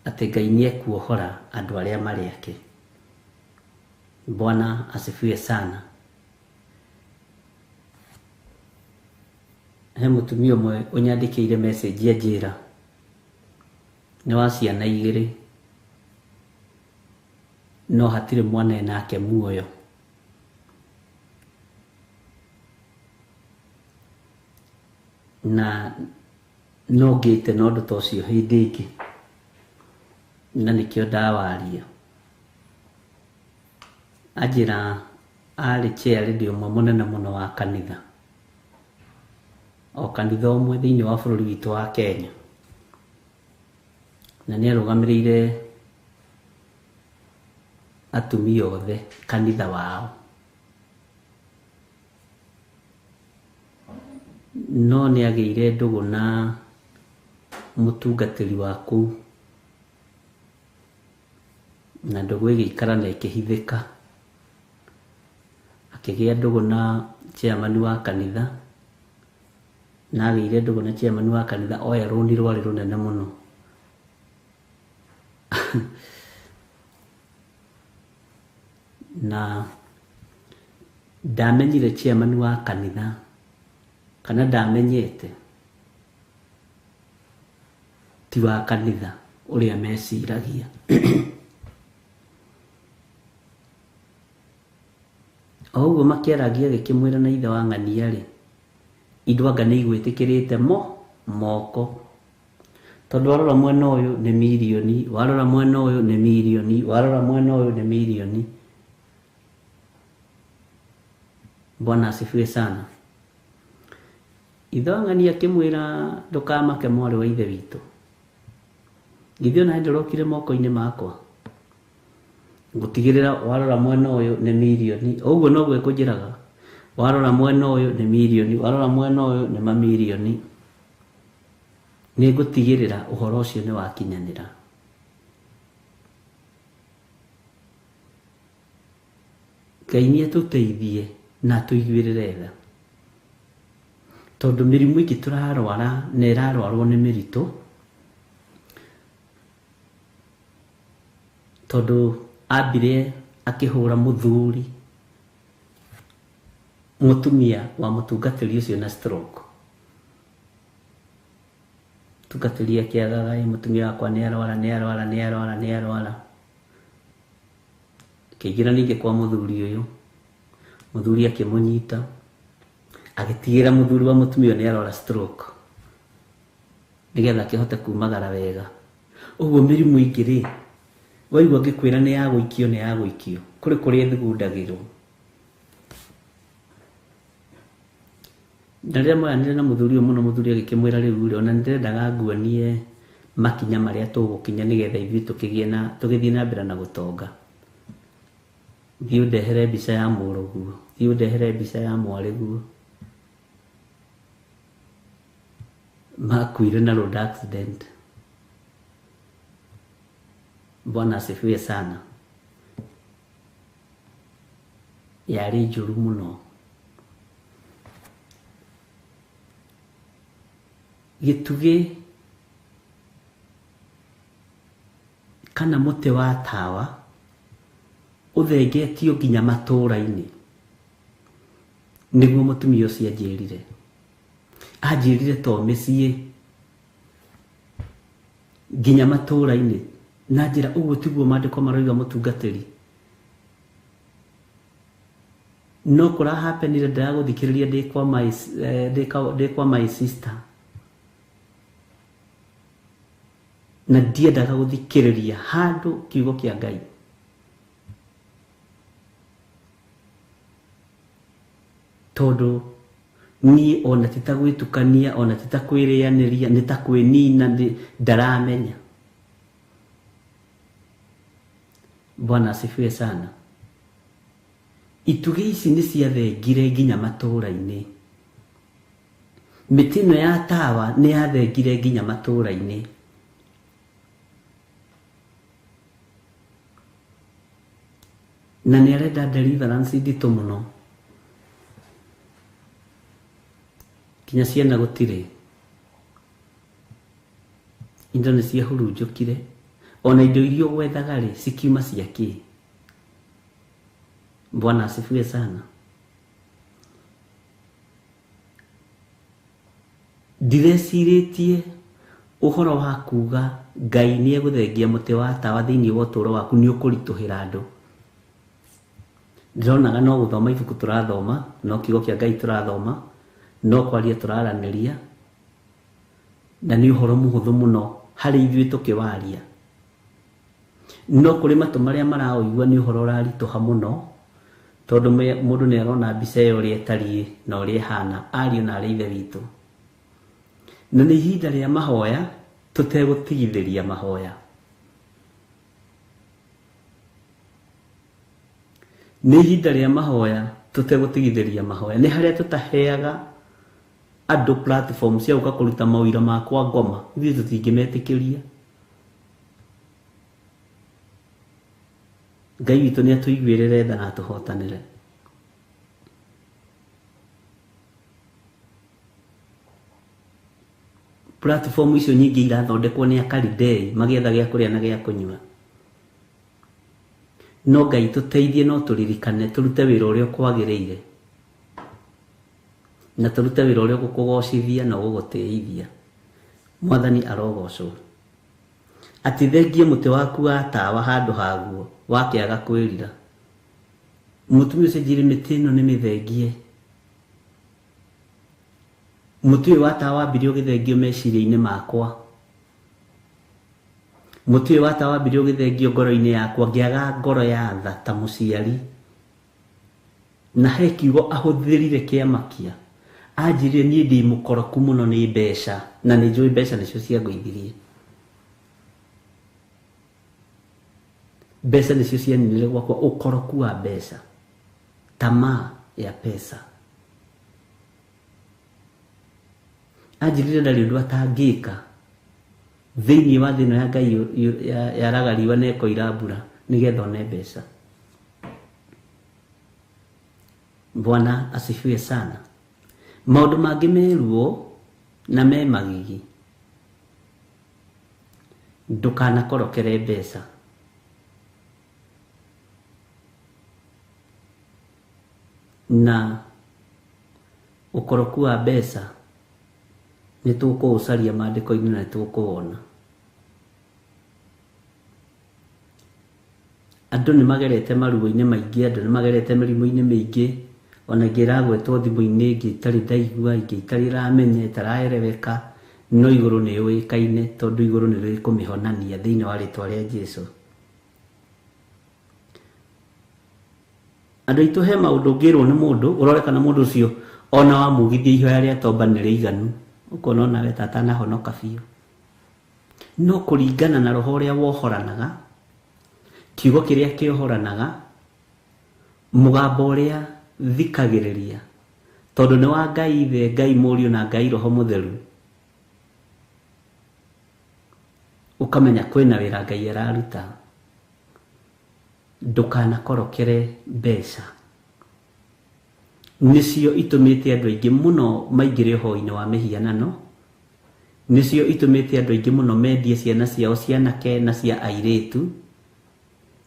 atĩ Ngai nĩ ekuohora andũ arĩa marĩ ake. Bwana asifiwe sana. He mũtumia ũmwe ũnyandĩkĩire message anjĩra nĩ wa ciana igĩrĩ no hatirĩ mwana enake muoyo. Na no ngĩte na ũndũ ta ũcio hĩndĩ ĩngĩ, na nĩkĩo ndawaria. Anjĩra arĩ chairlady ũmwe mũnene mũno wa kanitha, o kanitha ũmwe thĩinĩ wa bũrũri witũ wa Kenya, na nĩ arũgamĩrĩire atumia othe kanitha wao. No nĩ agĩire ndũgũ na mũtungatĩri wa kũu, na ndũgũ ĩgĩikara na ĩkĩhithĩka. Akĩgĩa ndũgũ na chairman wa kanitha, na agĩire ndũgũ na chairman wa kanitha oya rũni rwarĩ rũnene mũno. Na ndamenyire chairman wa kanitha, kana ndamenyete ti wa kanitha ũrĩa meciragia. O ũguo makĩaragia agĩkĩmwĩra na ithe wa ng'ania rĩ, indo anga nĩ igwĩtĩkĩrĩte moko. Tondũ warora mwena ũyũ nĩ mirioni, warora mwena ũyũ nĩ mirioni, warora mwena ũyũ nĩ mirioni. Bwana asifiwe sana. Ithe wa ng'ania akĩmwĩra ndũkamake mwarĩ wa ithe witũ, githĩ ona ndũrokire moko-inĩ makwa. Ngũtigĩrĩra warora mwena ũyũ nĩ mirioni, ũguo noguo ĩkũnjĩraga, warora mwena ũyũ nĩ mirioni, warora mwena ũyũ nĩ mamirioni. Nĩ ngũtigĩrĩra ũhoro ũcio nĩ wakinyanĩra. Ngai nĩ atũteithie na atũiguĩrĩre tha, tondũ mĩrimũ ĩngĩ tũrarwara na ĩrarwarwo nĩ mĩritũ, tondũ ambire akĩhũra mũthuri mũtumia wa mũtungatĩri ũcio na stroke. Mũtungatĩri akĩagaga, mũtumia wakwa nĩ arwara, nĩ arwara, nĩ arwara, nĩ arwara. Akĩingĩra ningĩ kwa mũthuri ũyũ, mũthuri akĩmũnyita, agĩtigĩra mũthuri wa mũtumia ũyũ nĩ arwara stroke, nĩgetha akĩhote kumagara wega. Ũguo mĩrimũ ĩngĩ rĩ, waigua ngĩkwĩra nĩ ya gũikio, nĩ ya gũikio, kũrĩ kũrĩa ĩthugundagĩrwo. Na rĩrĩa moyanire na mũthuri ũyũ mũno, mũthuri agĩkĩmwĩra rĩu rĩ, ona nĩndĩrendaga nguonie makinya marĩa tũgũkinya nĩgetha ithuĩ tũkĩgĩe na tũgĩthiĩ na mbere na gũtonga. Thiĩ ũndehere mbica ya mũrũguo, thiĩ ũndehere mbica ya mwarĩguo. Makuire na road accident. Bwana asifiwe sana. Yarĩ njũru mũno. Gĩtugĩ kana mũtĩ wa tawa ũthengetio nginya matũũra-inĩ, nĩguo mũtumia ũcio anjĩrire. Anjĩrire to mĩciĩ nginya matũũra-inĩ, na njĩra ũguo tiguo maandĩko maroiga mũtungatĩri. No kũrahapenire ndĩragũthikĩrĩria ndĩ kwa my sister. Na ndiendaga gũthikĩrĩria handũ kiugo kĩa Ngai. Tondũ niĩ ona ti ta gwĩtukania, ona ti ta kwĩrĩanĩria, nĩ ta kwĩnina, ndaramenya. Bwana asifiwe sana. Itugĩ ici nĩ ciathengire nginya matũũra-inĩ. Mĩtĩ ĩno ya tawa nĩ yathengire nginya matũũra-inĩ. Na nĩ arenda deliverance nditũ mũno. Nginya ciana gũtirĩ. Indo nĩ ciahurunjũkire. Ona indo iria ũgwethaga rĩ, cikiuma cia kĩ? Bwana asifiwe sana. Ndirecirĩtie ũhoro wa kuga Ngai nĩ egũthengia mũtĩ wa tawa thĩinĩ wa ũtũũro waku, nĩ ũkũritũhĩra andũ. Ndĩronaga no gũthoma ibuku tũrathoma, no kiugo kĩa Ngai tũrathoma, no kwaria tũraranĩria, na nĩ ũhoro mũhũthũ mũno harĩ ithuĩ tũkĩwaria. No kũrĩ matũ marĩa maraũigua nĩ ũhoro ũraritũha mũno, tondũ mũndũ nĩ arona mbica ĩyo ũrĩa ĩtariĩ na ũrĩa ĩhana, ariũ na arĩ ithe witũ. Na nĩ ihinda rĩa mahoya, tũtegũtigithĩria mahoya. Nĩ ihinda rĩa mahoya, tũtegũtigithĩria mahoya. Nĩ harĩa tũtaheaga andũ platform cia gũka kũruta mawĩra makwa ngoma, ithuĩ tũtingĩmetĩkĩria. Ngai witũ nĩ atũiguĩrĩre tha na atũhotanĩre. Platform icio nyingĩ irathondekwo nĩ akaridei magĩetha gĩa kũrĩa na gĩa kũnyua. No Ngai tũteithie, no tũririkane tũrute wĩra ũrĩa ũkwagĩrĩire, na tũrute wĩra ũrĩa ũgũkũgocithia na ũgũgũtĩithia. Mwathani arogocwo. Atĩ thengie mũtĩ waku wa tawa handũ haguo wakĩaga kwĩrira. Mũtumia ũcio anjĩrire mĩtĩ ĩno nĩ mĩthengie. Mũtĩ ũyũ wa tawa wambire ũgĩthengio meciria-inĩ makwa. Mũtĩ ũyũ wa tawa wambire ũgĩthengio ngoro-inĩ yakwa, ngĩaga ngoro ya tha ta mũciari. Na he kiugo ahũthĩrire kĩamakia. Anjĩrire niĩ ndĩ mũkoroku mũno nĩ mbeca, na nĩ njũĩ mbeca nĩcio ciangũithirie. Mbeca nĩcio cianinire gwakwa, ũkoroku wa mbeca, tamaa ya pesa. Anjĩrire ndarĩ ũndũ atangĩka thĩinĩ wa thĩ ĩno ya Ngai yaraga riũa na ĩkoira mbura nĩgetha one mbeca. Bwana asifiwe sana. Maũndũ mangĩ me ruo na me magigi. Ndũkanakorokere mbeca. Na ũkoroku wa mbeca nĩ tũkũũcaria maandĩko-inĩ na nĩ tũkũwona. Andũ nĩ magerete maruo-inĩ maingĩ, andũ nĩ magerete mĩrimũ-inĩ mĩingĩ, ona ĩngĩ ĩragwetwo thimũ-inĩ, ĩngĩ itarĩ ndaigua, ĩngĩ itarĩ ĩramenya, ĩtaraereweka, no igũrũ nĩ yũĩkaine tondũ igũrũ nĩ rĩkũmĩhonania thĩinĩ wa rĩtwa rĩa Jesũ. Andũ aitũ he maũndũ ũngĩrwo nĩ mũndũ, ũrore kana mũndũ ũcio ona wamugithia ihoya rĩa tomba nĩ rĩiganu, ũkona onawe ta atanahonoka biũ. No kũringana na roho ũrĩa wohoranaga, kiugo kĩrĩa kĩohoranaga, mũgambo ũrĩa thikagĩrĩria, tondũ nĩ wa Ngai Ithe, Ngai Mũriũ na Ngai Roho Mũtheru, ũkamenya kwĩna wĩra Ngai araruta. Ndũkanakorokere mbeca. Nĩcio itũmĩte andũ aingĩ mũno maingĩre ũhoi-inĩ wa mĩhianano, nĩcio itũmĩte andũ aingĩ mũno mendie ciana ciao cia anake na cia airĩtu,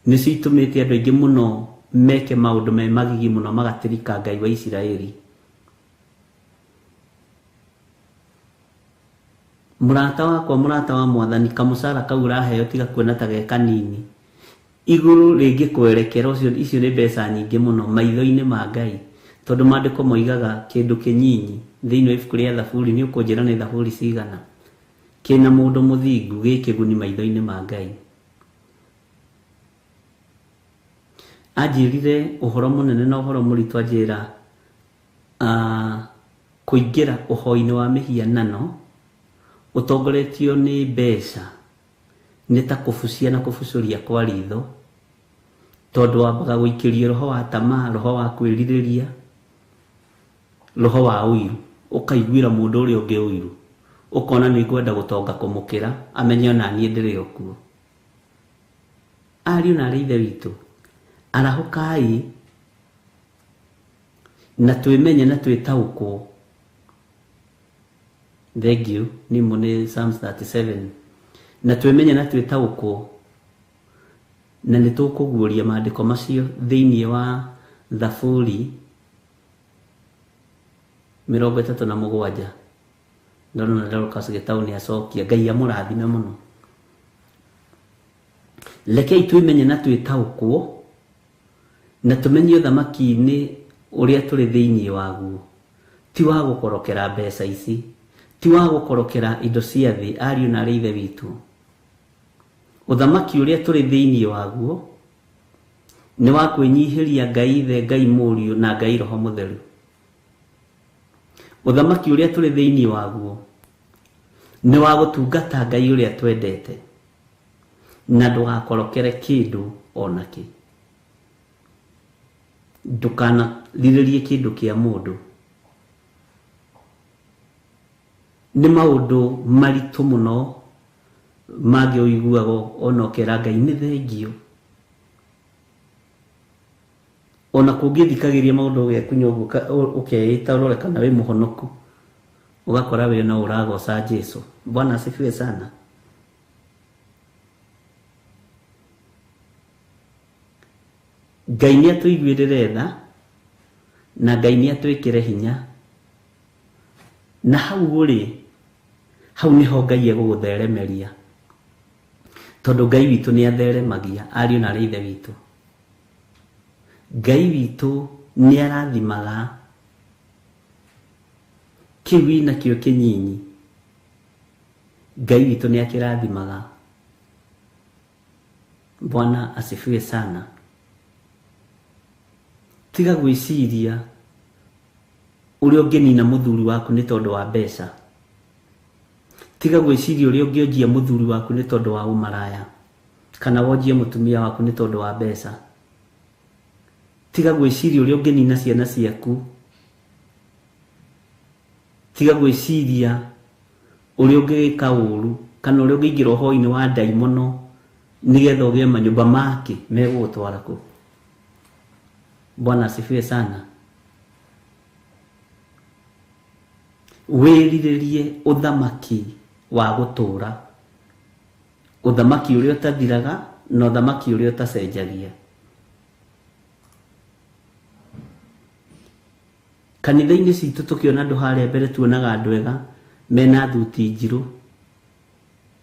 nĩcio itũmĩte andũ aingĩ mũno meke maũndũ me magigi mũno magatirika Ngai wa Isiraeli. Mũrata wakwa, mũrata wa Mwathani, kamũcara kau ũraheo tiga kuona ta ge kanini. Igũrũ rĩngĩ kwerekera ũcio, icio nĩ mbeca nyingĩ mũno maitho-inĩ ma Ngai, tondũ maandĩko moigaga kĩndũ kĩnyinyi thĩinĩ wa ibuku rĩa Thaburi. Nĩ ũkũnjĩra nĩ Thaburi cigana? Kĩna mũndũ mũthingu gĩ kĩguni maitho-inĩ ma Ngai. Anjĩrire ũhoro mũnene na ũhoro mũritũ anjĩra kũingĩra ũhoi-inĩ wa mĩhianano ũtongoretio nĩ mbeca nĩ ta kũbucia na kũbucũria kwa ritho, tondũ wambaga gũikĩrio roho wa tamaa, roho wa kwĩrirĩria, roho wa ũiru, ũkaiguĩra mũndũ ũrĩa ũngĩ ũiru, ũkona nĩ ngwenda gũtonga kũmũkĩra, amenye ona niĩ ndĩrĩ o kuo. Ariũ na arĩ ithe witũ, arahũkai na twĩmenye na twĩtaũkwo. Thank you. Nimo nĩ Psalms 37. Na twĩmenye na twĩtaũkwo, na nĩ tũkũguũria maandĩko macio thĩinĩ wa Thaburi 37. Ndona Dorcas Gĩtaũ nĩ acokia. Ngai amũrathime mũno. Rekei twĩmenye na twĩtaũkwo, na tũmenye ũthamaki-inĩ ũrĩa tũrĩ thĩinĩ waguo. Ti wa gũkorokera mbeca ici, ti wa gũkorokera indo cia thĩ, ariũ na arĩ ithe witũ. Ũthamaki ũrĩa tũrĩ thĩinĩ waguo nĩ wa kwĩnyihĩria Ngai Ithe, Ngai Mũriũ na Ngai Roho Mũtheru. Ũthamaki ũrĩa tũrĩ thĩinĩ waguo nĩ wa gũtungata Ngai ũrĩa twendete, na ndũgakorokere kĩndũ ona kĩ. Ndũkanarirĩrie kĩndũ kĩa mũndũ. Nĩ maũndũ maritũ mũno mangĩ ũiguaga ona ũkera Ngai nĩ thengio. Ona kũngĩthikagĩria maũndũ ũgekunya ũguo ũkeĩta ũrore kana wĩ mũhonoku, ũgakora wĩ no ũragoca Jesu. Bwana asifiwe sana. Ngai nĩ atũiguĩrĩre tha, na Ngai nĩ atwĩkĩre hinya. Na hau ũrĩ, hau nĩho Ngai egũgũtheremeria, tondũ Ngai witũ nĩ atheremagia ariũ na arĩ ithe witũ. Ngai witũ nĩ arathimaga kĩu wĩnakĩo kĩnyinyi. Ngai witũ nĩ akĩrathimaga. Bwana asifiwe sana. Tiga gwĩciria ũrĩa ũngĩnina mũthuri waku nĩ tondũ wa mbeca. Tiga gwĩciria ũrĩa ũngĩonjia mũthuri waku nĩ tondũ wa ũmaraya, kana wonjie mũtumia waku nĩ tondũ wa mbeca. Tiga gwĩciria ũrĩa ũngĩnina ciana ciaku. Tiga gwĩciria ũrĩa ũngĩgĩka ũru, kana ũrĩa ũngĩingĩra ũhoi-inĩ wa ndaimono nĩgetha ũgĩe manyũmba make megũgũtwara kũ. Bwana asifiwe sana. Wĩrirĩrie ũthamaki wa gũtũũra, ũthamaki ũrĩa ũtathiraga na ũthamaki ũrĩa ũtacenjagia. Kanitha-inĩ citũ tũkĩona andũ harĩa mbere tuonaga andũ ega mena thuti njirũ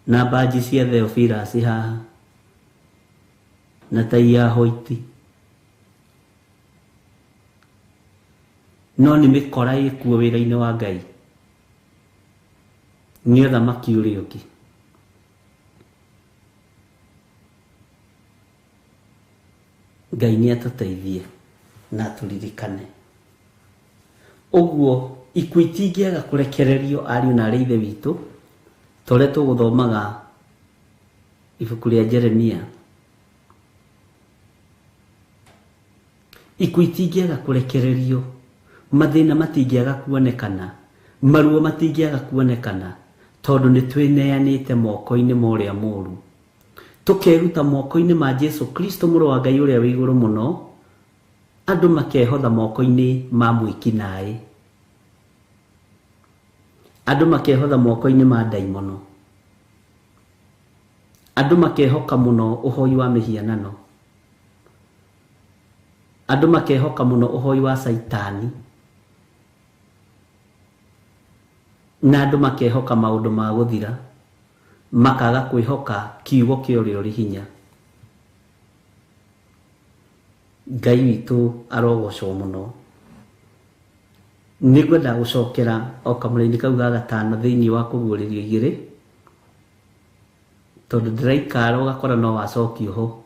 na mbanji cia Theophilus haha na tai ya hoiti, no nĩ mĩkora ĩkuo wĩra-inĩ wa Ngai, nĩ ũthamaki ũrĩa ũngĩ. Ngai nĩ atũteithie na atũririkane. Ũguo ikuũ itingĩaga kũrekererio ariũ na arĩ ithe witũ, ta ũrĩa tũgũthomaga ibuku rĩa Jeremia. Ikuũ itingĩaga kũrekererio, mathĩna matingĩaga kuonekana, maruo matingĩaga kuonekana, tondũ nĩ twĩneanĩte moko-inĩ ma ũrĩa mũũru. Tũkeruta moko-inĩ ma Jesu Kristo mũrũ wa Ngai ũrĩa wĩ igũrũ mũno, andũ makehotha moko-inĩ ma mwĩkinaĩ, andũ makehotha moko-inĩ ma ndaimono, andũ makehoka mũno ũhoi wa mĩhianano, andũ makehoka mũno ũhoi wa Caitani, na andũ makehoka maũndũ ma gũthira, makaga kwĩhoka kiugo kĩa ũrĩa ũrĩ hinya. Ngai witũ arogocwo mũno. Nĩngwenda gũcokera o kamũraini kau ga gatano thĩinĩ wa kũguũrĩrio igĩrĩ. Tondũ ndĩraikara ũgakora no wacokio ho,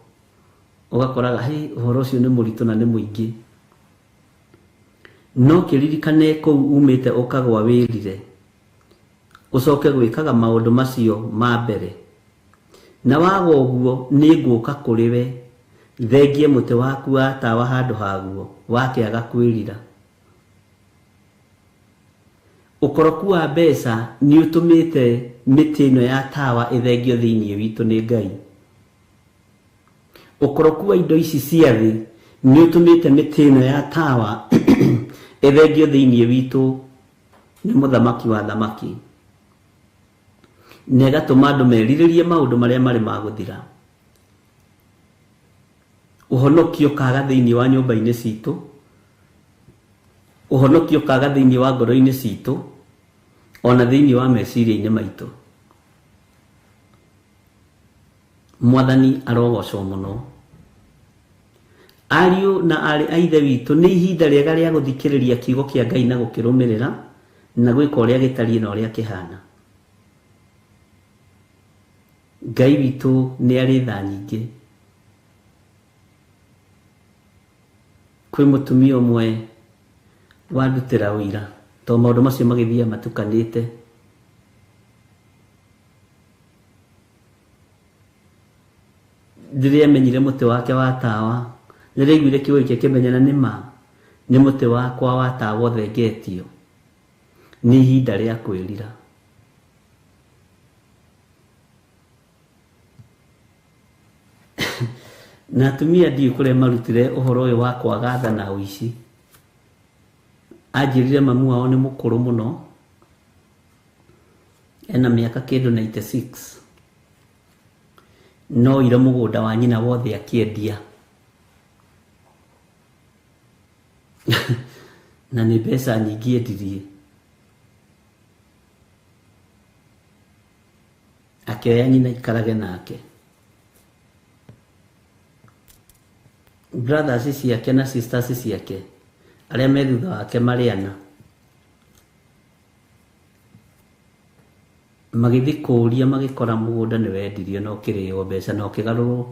ũgakoraga hĩ, ũhoro ũcio nĩ mũritũ na nĩ mũingĩ. No kĩririkane kũu umĩte ũkagwa wĩrire, ũcoke gwĩkaga maũndũ macio ma mbere. Na waga ũguo nĩ ngũka kũrĩ we, thengie mũtĩ waku wa tawa handũ haguo, wakĩaga kwĩrira. Ũkoroku wa mbeca nĩ ũtũmĩte mĩtĩ ĩno ya tawa ĩthengio thĩinĩ witũ nĩ Ngai. Ũkoroku wa indo ici cia thĩ nĩ ũtũmĩte mĩtĩ ĩno ya tawa ĩthengio thĩinĩ witũ nĩ mũthamaki wa thamaki, na ĩgatũma andũ merirĩrie maũndũ marĩa marĩ ma gũthira. Ũhonokio ũkaga thĩinĩ wa nyũmba-inĩ citũ, ũhonokio ũkaga thĩinĩ wa ngoro-inĩ citũ, ona thĩinĩ wa meciria-inĩ maitũ. Mwathani arogocwo mũno. Ariũ na aarĩ a Ithe witũ, nĩ ihinda rĩega rĩa gũthikĩrĩria kiugo kĩa Ngai na gũkĩrũmĩrĩra na gwĩka ũrĩa gĩtariĩ na ũrĩa kĩhana. Ngai witũ nĩ arĩ tha nyingĩ. Kwĩ mũtumia ũmwe wandutĩra ũira, tondũ maũndũ macio magĩthiaga matukanĩte. Rĩrĩa amenyire mũtĩ wake wa tawa, rĩrĩa aiguire kiugo gĩkĩ akĩmenya na nĩ ma, nĩ mũtĩ wakwa wa tawa ũthengetio, nĩ ihinda rĩa kwĩrira. Na atumia ndiũĩ kũrĩa marutire ũhoro ũyũ wa kwaga tha na ũici. Anjĩrire mamu wao nĩ mũkũrũ mũno, ena mĩaka kĩndũ 96, no oire mũgũnda wa nyina wothe akĩendia. Na nĩ mbeca nyingĩ endirie. Akĩoya nyina aikarage nake. Brothers ciake na sisters ciake arĩa me thutha wake marĩ ana magĩthiĩ kũũria magĩkora mũgũnda nĩ wendirio na ũkĩrĩo mbeca na ũkĩgarũrwo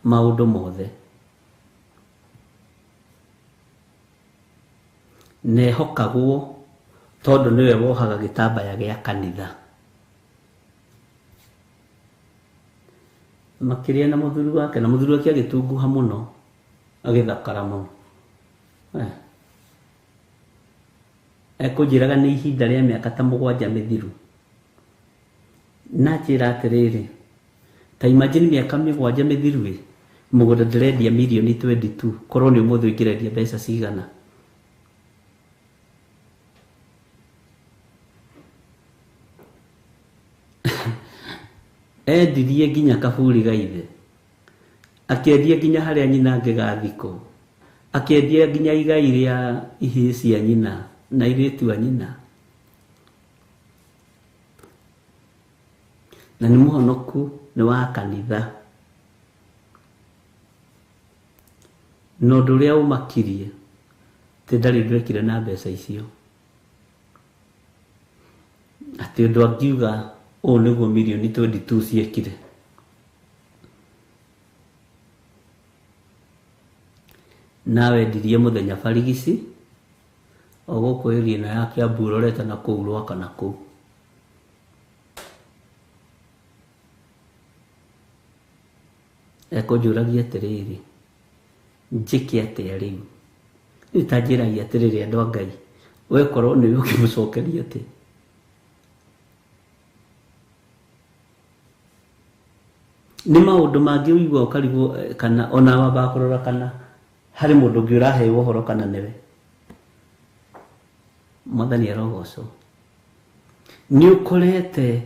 maũndũ mothe. Na ehokagwo tondũ nĩwe wohaga gĩtambaya gĩa kanitha. Makĩrĩa na mũthuri wake, na mũthuri wake agĩtunguha mũno, agĩthakara mũno. Ekũnjĩraga nĩ ihinda rĩa mĩaka ta mũgwanja mĩthiru. Na anjĩra atĩrĩrĩ, ta imagine mĩaka mĩgwanja mĩthiru ĩ, mũgũnda ndĩrendia mirioni 22, korwo nĩ ũmũthĩ ũngĩrendia mbeca cigana? Endirie nginya kaburi ga ithe, akĩendia nginya harĩa nyina angĩgathikwo, akĩendia nginya igai rĩa ihĩĩ cia nyina na airĩtu a nyina. Na nĩ mũhonoku, nĩ wa kanitha. Na ũndũ ũrĩa ũmakirie, atĩ ndarĩ ũndũ ekire na mbeca icio. Atĩ ũndũ angiuga ũũ nĩguo mirioni 22 ciekire. Nawe endirie mũthenya barigici, o gũkũ area ĩno ya Kiambu ũrorete na kũu Rwaka na kũu. Ekũnjũragia atĩrĩrĩ, njĩke atĩa rĩu? Rĩu ta njĩrai atĩrĩrĩ andũ a Ngai, we korwo nĩwe ũngĩmũcokeria atĩa? Nĩ maũndũ mangĩ ũigua ũkarigwo kana ona wambaga kũrora kana harĩ mũndũ ũngĩ ũraheo ũhoro kana nĩwe. Mwathani arogocwo. Nĩ ũkorete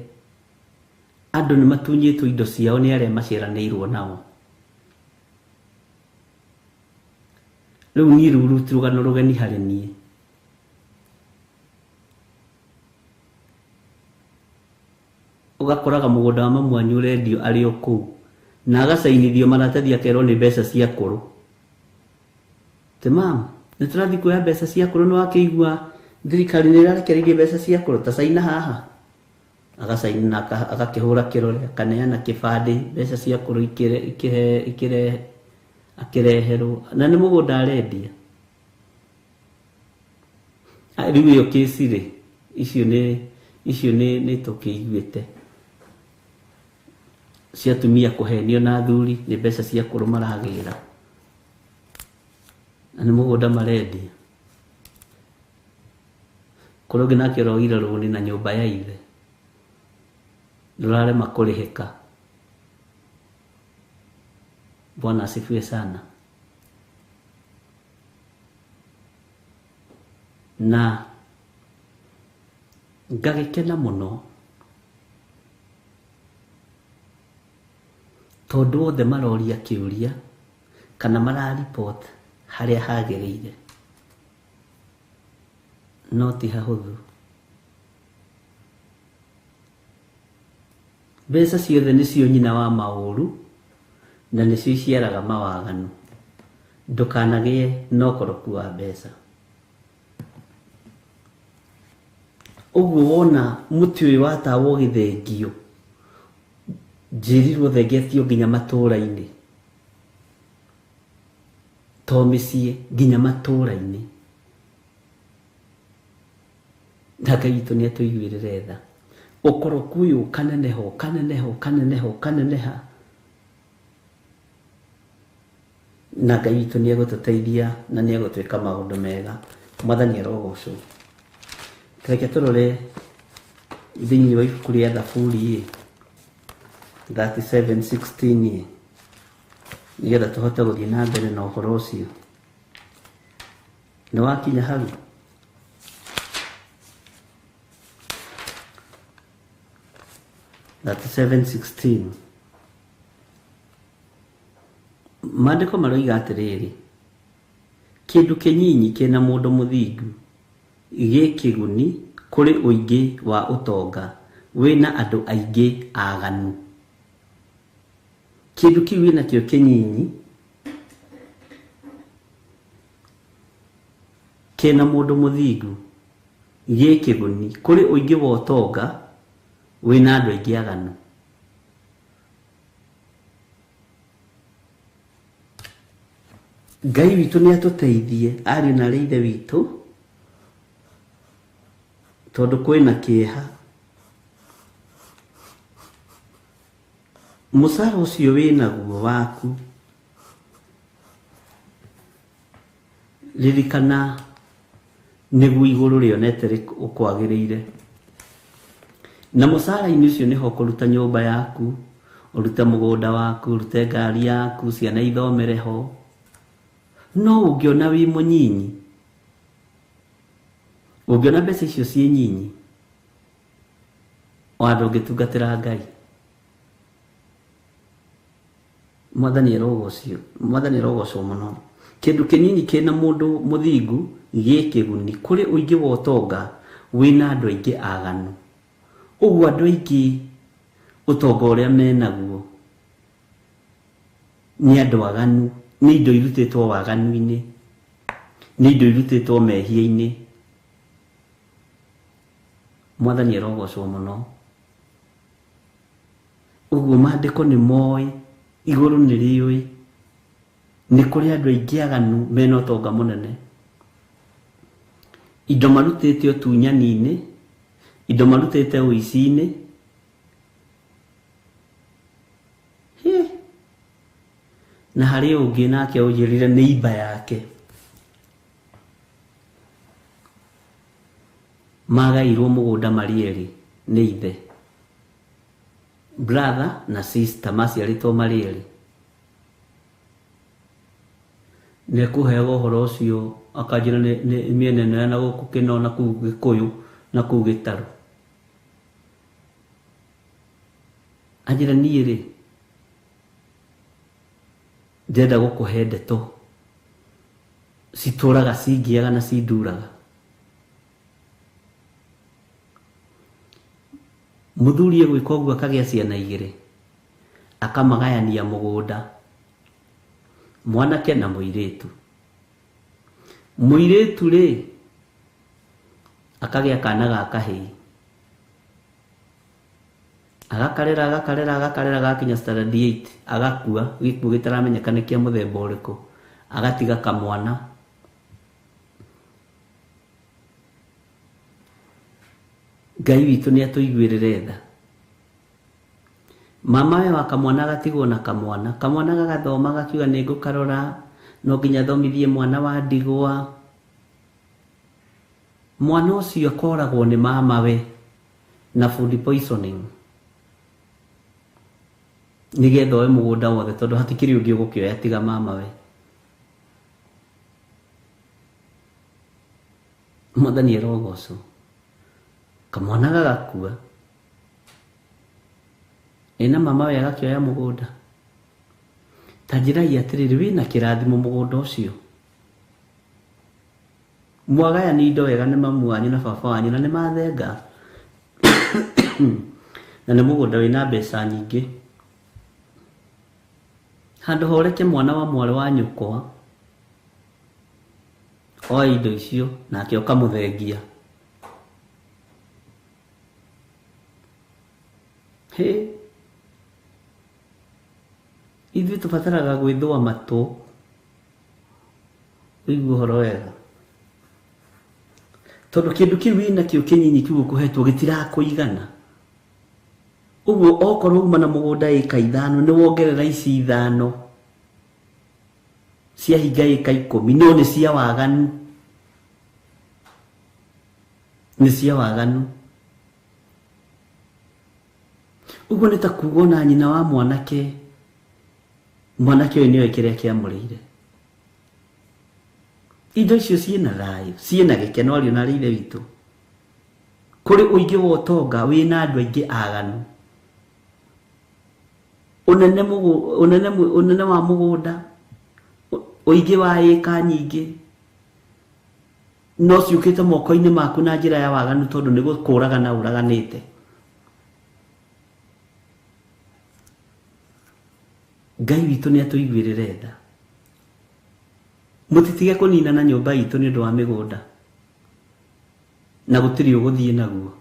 andũ nĩ matunyĩtwo indo ciao nĩ arĩa maciaranĩirwo nao. Rĩu niĩ rũu ti rũgano rũgeni harĩ niĩ. Ũgakoraga mũgũnda wa mamu wanyu ũrendio arĩ o kũu na agacainithio maratathi akerwo nĩ mbeca cia kũrũ. Atĩ mam, nĩ tũrathiĩ kuoya mbeca cia kũrũ nĩ wakĩigua thirikari nĩ ĩrarekereirie mbeca cia kũrũ, ta caina haha. Agacaini na agakĩhũra kĩrore, akaneana kĩbandĩ, mbeca cia kũrũ ikĩre akĩreherwo, na nĩ mũgũnda arendia. Rĩu ĩyo kĩci rĩ, icio nĩ tũkĩiguĩte cia atumia kũhenio na athuri nĩ mbeca cia kũrũ maragĩra, na nĩ mũgũnda marendia. Kũrĩ ũngĩ nake ũroire rũni na nyũmba ya ithe, ndũrarema kũrĩhĩka. Bwana asifiwe sana. Na ngagĩkena mũno tondũ othe maroria kĩũria kana mararipot harĩa hagĩrĩire, no ti hahũthũ. Mbeca ciothe nĩcio nyina wa maũru na nĩcio iciaraga mawaganu. Ndũkanagĩe na ũkoroku wa mbeca. Ũguo wona mũtĩ ũyũ watahwo gĩthengio, njĩrirwo thengetio nginya matũra-inĩ, to mĩciĩ, nginya matũra-inĩ. Na Ngai witũ nĩ atũiguĩrĩre tha. Ũkoroku ũyũ ũkaneneha, ũkaneneha, ũkaneneha, ũkaneneha, na Ngai witũ nĩ egũtũteithia na nĩ egũtwĩka maũndũ mega. Mwathani arogocwo. Reke tũrore thĩinĩ wa ibuku rĩa Thaburi 37:16 nĩgetha tũhote gũthiĩ na mbere na ũhoro ũcio. Nĩ wakinya hau? 37:16 Maandĩko maroiga atĩrĩrĩ, kĩndũ kĩnyinyi kĩna mũndũ mũthingu gĩ kĩguni kũrĩ ũingĩ wa ũtonga wĩna andũ aingĩ aganu. Kĩndũ kĩu wĩnakĩo kĩnyinyi kĩna mũndũ mũthingu gĩ kĩguni kũrĩ ũingĩ wa ũtonga wĩna andũ aingĩ aganu. Ngai witũ nĩ atũteithie ariũ na arĩ ithe witũ, tondũ kwĩna kĩeha. Mũcara ũcio wĩnaguo waku, ririkana nĩguo igũrũ rĩonete ũkwagĩrĩire. Na mũcara-inĩ ũcio nĩho ũkũruta nyũmba yaku, ũrute mũgũnda waku, ũrute ngari yaku, ciana ithomere ho. No ũngĩona wĩ mũnyinyi, ũngĩona mbeca icio ciĩ nyinyi, ona ndũngĩtungatĩra Ngai. Mwathani arogocwo, Mwathani arogocwo mũno. Kĩndũ kĩnini kĩna mũndũ mũthingu gĩ kĩguni kũrĩ ũingĩ wa ũtonga wĩna andũ aingĩ aganu. Ũguo andũ aingĩ ũtonga ũrĩa menaguo nĩ andũ aganu, nĩ indo irutĩtwo waganu-inĩ, nĩ indo irutĩtwo mehia-inĩ. Mwathani arogocwo mũno. Ũguo maandĩko nĩ moĩ, igũrũ nĩ rĩũĩ, nĩ kũrĩ andũ aingĩ aganu mena ũtonga mũnene. Indo marutĩte ũtunyani-inĩ, indo marutĩte ũici-inĩ. Na harĩ ũngĩ nake ũnjĩrire nĩ imba yake. Magairwo mũgũnda marĩ erĩ nĩ ithe. Brother na sister maciarĩtwo marĩ erĩ. Nĩ ekũheaga ũhoro ũcio akanjĩra nĩ mĩena ĩno ya na gũkũ Kĩno na kũu Gĩkũyũ na kũu Gĩtarũ. Anjĩra niĩ rĩ, ndĩrenda gũkũhe ndeto citũraga cingĩaga na cinduraga. Mũthuri egwĩka ũguo akagĩa ciana igĩrĩ, akamagayania mũgũnda, mwanake na mũirĩtu. Mũirĩtu rĩ, akagĩa kana ga kahĩĩ. Agakarera agakarera agakarera gakinya standard 8 agakua gĩkuũ gĩtaramenyeka nĩ kĩa mũthemba ũrĩkũ, agatiga kamwana. Ngai witũ nĩ atũiguĩrĩre tha. Mama we wa kamwana agatigwo na kamwana, kamwana gagathoma gakiuga nĩ ngũkarora, no nginya thomithie mwana wa ndigwa. Mwana ũcio akoragwo nĩ mamawe na food poisoning nĩgetha oe mũgũnda wothe tondũ hatikĩrĩ ũngĩ ũgũkĩoya tiga mamawe. Mwathani arogocwo. Kamwana gagakua ĩna mamawe agakĩoya mũgũnda. Ta njĩrai atĩrĩrĩ, wĩna kĩrathimo mũgũnda ũcio? Mwagayani indo wega nĩ mamu wanyu na baba wanyu na nĩ mathenga na nĩ mũgũnda wĩna mbeca nyingĩ. Handũ horeke mwana wa mwarĩ wa nyũkwa oe indo icio nake ũkamũthengia. Hĩ, ithuĩ tũbataraga gwĩthũa matũ ũigue ũhoro wega, tondũ kĩndũ kĩu wĩnakĩo kĩnyinyi kĩu ũkũhetwo gĩtirakũigana. Ũguo okorwo uma na mũgũnda ĩka 5 nĩ wongerera ici 5 ciahinga ĩka 10, no nĩ cia waganu, nĩ cia waganu. Ũguo nĩ ta kuga ona nyina wa mwanake, mwanake ũyũ nĩoĩ kĩrĩa kĩamũrĩire. Indo icio ciĩna thayũ, ciĩna gĩkeno ariũ na arĩ ithe witũ. Kũrĩ ũingĩ wa ũtonga wĩna andũ aingĩ aganu. Ũnene wa mũgũnda, ũingĩ wa ĩka nyingĩ no ciũkĩte moko-inĩ maku na njĩra ya waganu tondũ nĩ gũkũragana ũraganĩte. Ngai witũ nĩ atũiguĩrĩre tha. Mũtitige kũninana nyũmba itũ nĩ ũndũ wa mĩgũnda na gũtirĩ ũgũthiĩ naguo.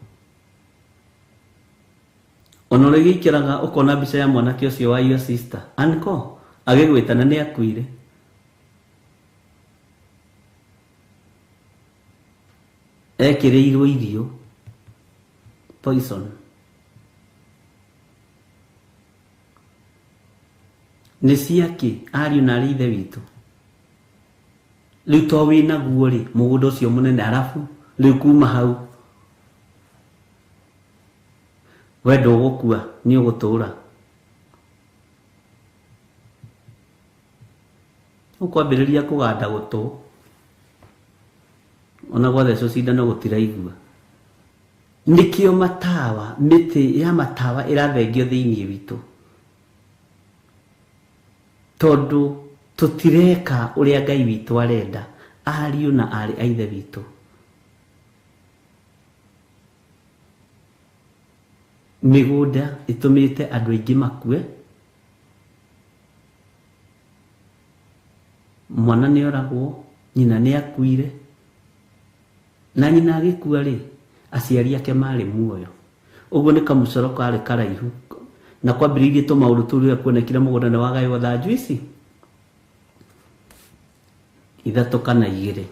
Ona ũrĩa gĩikaraga ũkona mbica ya mwanake ũcio wa your sister uncle agĩgwĩtana nĩ akuire. Ekĩrĩirwo irio poison. Nĩ ciakĩ ariũ na arĩ ithe witũ? Rĩu to wĩnaguo rĩ mũgũnda ũcio mũnene, arabu rĩu kuma hau we ndũgũkua nĩ ũgũtũra. Ũkwambĩrĩria kũganda gũtũ ona gwathecwo cindano gũtiraigua. Nĩkĩo matawa, mĩtĩ ya matawa ĩrathengio thĩinĩ witũ, tondũ tũtireka ũrĩa Ngai witũ arenda ariũ na arĩ a ithe witũ. Mĩgũnda ĩtũmĩte andũ aingĩ makue. Mwana nĩ oragwo, nyina nĩ akuire, na nyina agĩkua rĩ aciari ake marĩ muoyo. Ũguo nĩ kamũcoro karĩ karaihu na kwambĩrĩirie tũmaũndũ tũu rĩrĩa kuonekire mũgũnda nĩ wagaywo thanju ici 3 kana 2,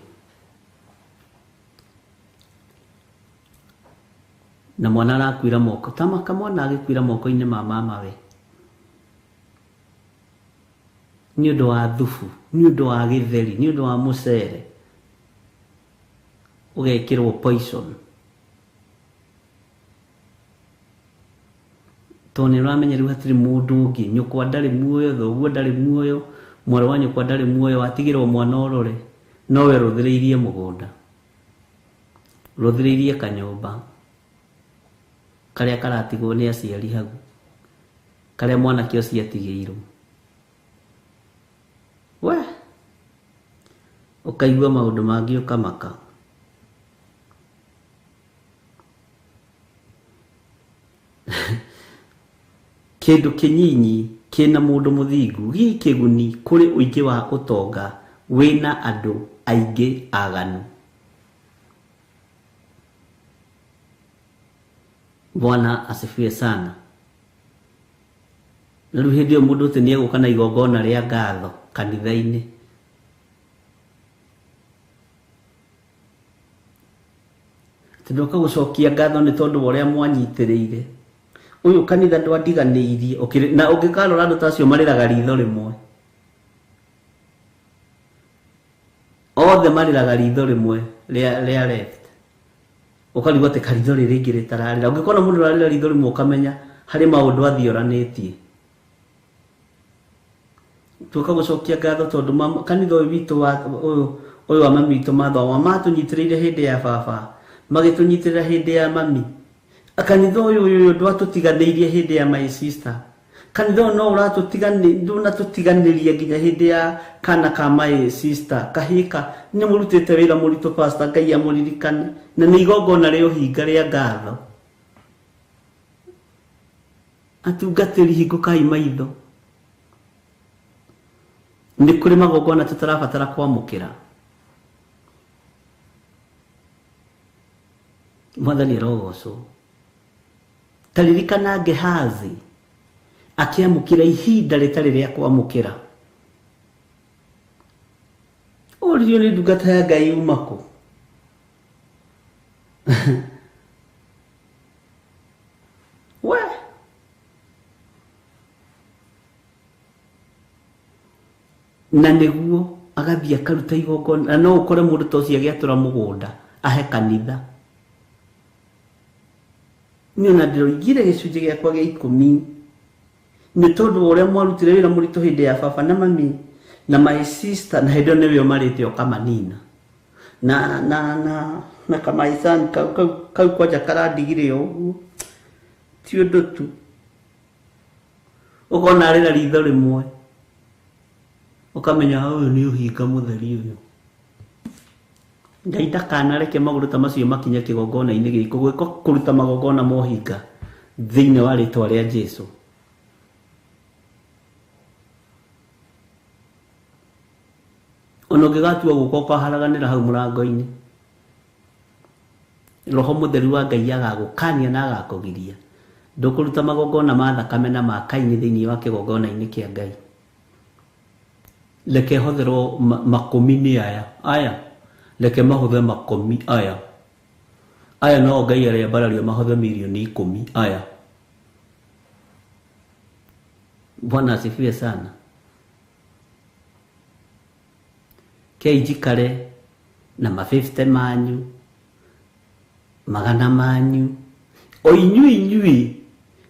na mwana arakuira moko ta kamwana agĩkuira moko-inĩ ma mamawe nĩ ũndũ wa thubu, nĩ ũndũ wa gĩtheri, nĩ ũndũ wa mũcere ũgekĩrwo poison. Tondũ nĩ ũramenya rĩu hatirĩ mũndũ ũngĩ, nyũkwa ndarĩ muoyo, thoguo ndarĩ muoyo, mwarĩ wa nyũkwa ndarĩ muoyo, watigĩrwo mwana ũrore, no we rũthĩrĩirie mũgũnda, rũthĩrĩirie kanyũmba karĩa karatigwo nĩ aciari hau, karĩa mwanake ũcio atigĩirwo. We ũkaigua maũndũ mangĩ ũkamaka. Kĩndũ kĩnyinyi kĩna mũndũ mũthingu gĩ kĩguni kũrĩ ũingĩ wa ũtonga wĩna andũ aingĩ aganu. Bwana asifiwe sana. Na rĩu hĩndĩ ĩyo mũndũ ũcio nĩegũka na igongona rĩa ngatho kanitha-inĩ. Atĩ ndoka gũcokia ngatho nĩ tondũ wa ũrĩa mwanyitĩrĩire. Ũyũ kanitha ndwandiganĩirie. Na ũngĩkarora andũ ta acio marĩraga ritho rĩmwe. Othe marĩraga ritho rĩmwe rĩa left. Ũkarigwo atĩ karitho rĩrĩ rĩngĩ rĩtararĩra. Ũngĩkona mũndũ ũrarĩra ritho rĩmwe ũkamenya harĩ maũndũ athioranĩtie. Tuoka gũcokia ngatho tondũ kanitha ũyũ witũ wa ũyũ wa mami witũ mathoma matũnyitĩrĩire hĩndĩ ya baba, magĩtũnyitĩrĩra hĩndĩ ya mami. Kanitha ũyũ ndwatũtiganĩirie hĩndĩ ya my sister. Kanitha ũyũ no ũratũtiganĩria nginya hĩndĩ ya kana ka my sister kahika. Nĩ mũrutĩte wĩra mũritũ pastor, Ngai amũririkane. Na nĩ igongona rĩa ũhinga rĩa ngatho. Atungatĩri hingũkai maitho. Nĩ kũrĩ magongona tũtarabatara kwamũkĩra. Mwathani arogocwo. Ta ririkana Gehazi akĩamũkĩra ihinda rĩtarĩ rĩa kwamũkĩra. Ũririo nĩ ndungata ya Ngai uma kũ? We na nĩguo agathiĩ akaruta igongona. Na no ũkore mũndũ ta ũcio agĩatũra mũgũnda ahe kanitha. Niĩ ona ndĩroigire gĩcunjĩ gĩakwa gĩa 10 nĩ tondũ wa ũrĩa mwarutire wĩra mũritũ hĩndĩ ya baba na mami na my sister, na hĩndĩ ĩyo nĩwe ũmarĩte ũkamanina. Na na na na kamaicani kau kwanja karandigire o ũguo. Ti ũndũ tu. Ũkona arĩra ritho rĩmwe. Ũkamenya ũyũ nĩ ũhinga mũtheri ũyũ. Ngai ndakanareke maũndũ ta macio makinye kĩgongona-inĩ gĩkũ, gwĩka kũruta magongona ma ũhinga thĩinĩ wa rĩtwa rĩa Jesũ. Ona ũngĩgatua gũka ũkaharaganĩra hau mũrango-inĩ, Roho mũtheru wa Ngai agagũkania na agakũgiria. Ndũkũruta magongona ma thakame na ma Kaini thĩinĩ wa kĩgongona-inĩ kĩa Ngai. Reke hotherwo makũmi nĩ aya. Aya. Reke mahothe makũmi aya. Aya no Ngai arĩa mbarario mahothe milioni 10 aya. Bwana asifiwe sana. Kei njikare na ma 50 manyu, 100 manyu, o inyuĩ inyuĩ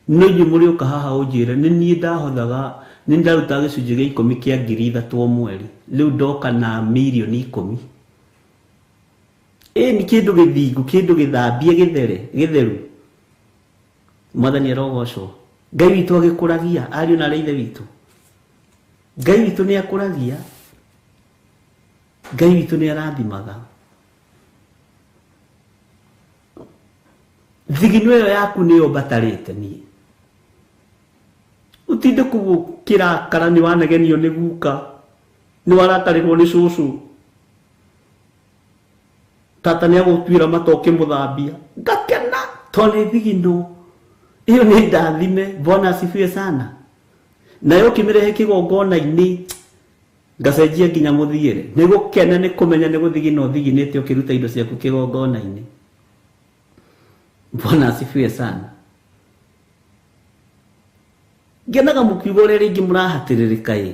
no inyuĩ mũrĩũka haha ũnjĩre nĩ niĩ ndahothaga, nĩ ndarutaga gĩcunjĩ gĩa 10 kĩa 3,000 o mweri, rĩu ndoka na milioni 10. Ĩ nĩ kĩndũ gĩthingu, kĩndũ gĩthambie gĩthere, gĩtheru. Mwathani arogocwo. Ngai witũ agĩkũragia, ariũ na arĩ ithe witũ. Ngai witũ nĩ akũragia. Ngai witũ nĩ arathimaga. Thigino ĩyo yaku nĩyo mbatarĩte niĩ. Ũtinde kũu ũkĩrakara nĩ wanegenio nĩ guka, nĩ warakarĩrwo nĩ cũcũ. Tata nĩ agũtuĩra mata ũkĩmũthambia. Ngakena tondũ nĩ thigino. Ĩyo nĩ ndathime. Bwana asifiwe sana. Nayo ũkĩmĩrehe kĩgongona-inĩ ngacenjia nginya mũthiĩre. Nĩ gũkena nĩ kũmenya nĩ gũthigina ũthiginĩte ũkĩruta indo ciaku kĩgongona-inĩ. Bwana asifiwe sana. Ngenaga mũkiuga ũrĩa rĩngĩ mũrahatĩrĩrĩka ĩ.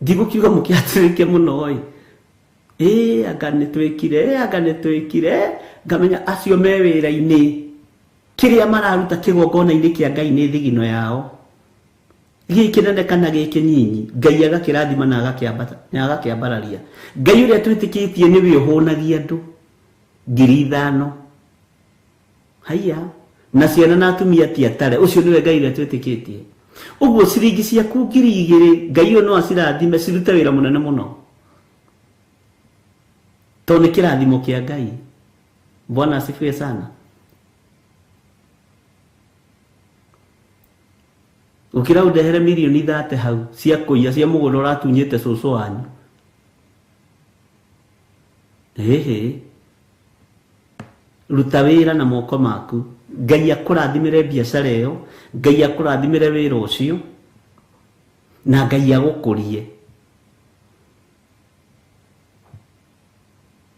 Ndigũkiuga mũkĩhatĩrĩrĩke mũno ĩ. Ĩ anga nĩ twĩkire, anga nĩ twĩkire, ngamenya acio me wĩra-inĩ. Kĩrĩa mararuta kĩgongona-inĩ kĩa Ngai nĩ thigino yao. Gĩkĩ nene kana gĩkĩ nyinyi, Ngai agakĩrathima na agakĩambararia. Ngai ũrĩa twĩtĩkĩtie nĩwe ũhũnagia andũ 5,000. Haiya, na ciana na atumia ti atare, ũcio nĩwe Ngai ũrĩa twĩtĩkĩtie. Ũguo ciringi ciaku 2,000, Ngai ũyũ no acirathime cirute wĩra mũnene mũno. Tondũ nĩ kĩrathimo kĩa Ngai. Bwana asifiwe sana. Ũkĩra ũndehere milioni 30 hau cia kũiya cia mũgũnda ũratunyĩte cũcũ wanyu. Ĩhĩ. Ruta wĩra na moko maku. Ngai akũrathimĩre biacara ĩyo, Ngai akũrathimĩre wĩra ũcio, na Ngai agũkũrie.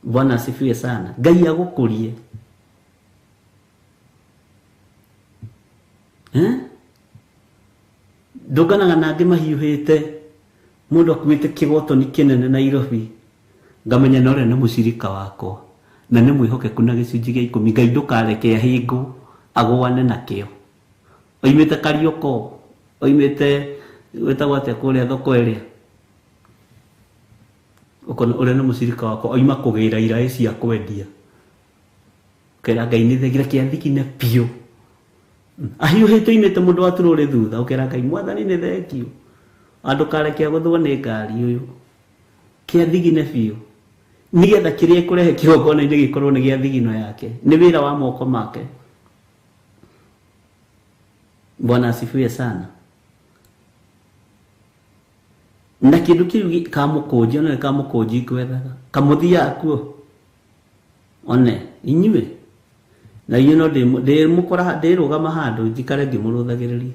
Bwana asifiwe sana. Ngai agũkũrie. Eh? Ndũnganaga na angĩ mahiũhĩte, mũndũ akuĩte kĩgotoni kĩnene Nairobi, ngamenya na ũrĩa nĩ mũcirika wakwa na nĩ mwĩhokeku na gĩcunjĩ gĩa ikũmi. Ngai ndũkareke ahĩngwo agũane nakĩo. Oimĩte Karioko, oimĩte wĩtagwo atĩa kũrĩa thoko ĩrĩa, ũkona ũrĩa nĩ mũcirika wakwa, oima kũgĩra iraĩ cia kwendia. Ũkera Ngai nĩ thengira kĩathigine biũ. Ahiũhĩte oimĩte mũndũ wa turũrĩ thutha, ũkera Ngai mwathani nĩ thengiũ, ndũkareke agũthwo nĩ ngari ũyũ. Kĩathigine biũ, nĩgetha kĩrĩa ekũrehe kĩgongona-inĩ gĩkorwo nĩ gĩa thigino yake, nĩ wĩra wa moko make. Bwana asifiwe sana. Na kĩndũ kĩu kamũkũnji, ona nĩ kamũkũnji ngwethaga, kamũthiaga kuo one inyuĩ na inyuĩ no ndĩmũkora, ndĩrũgama handũ njikare ngĩmũrũthagĩrĩria.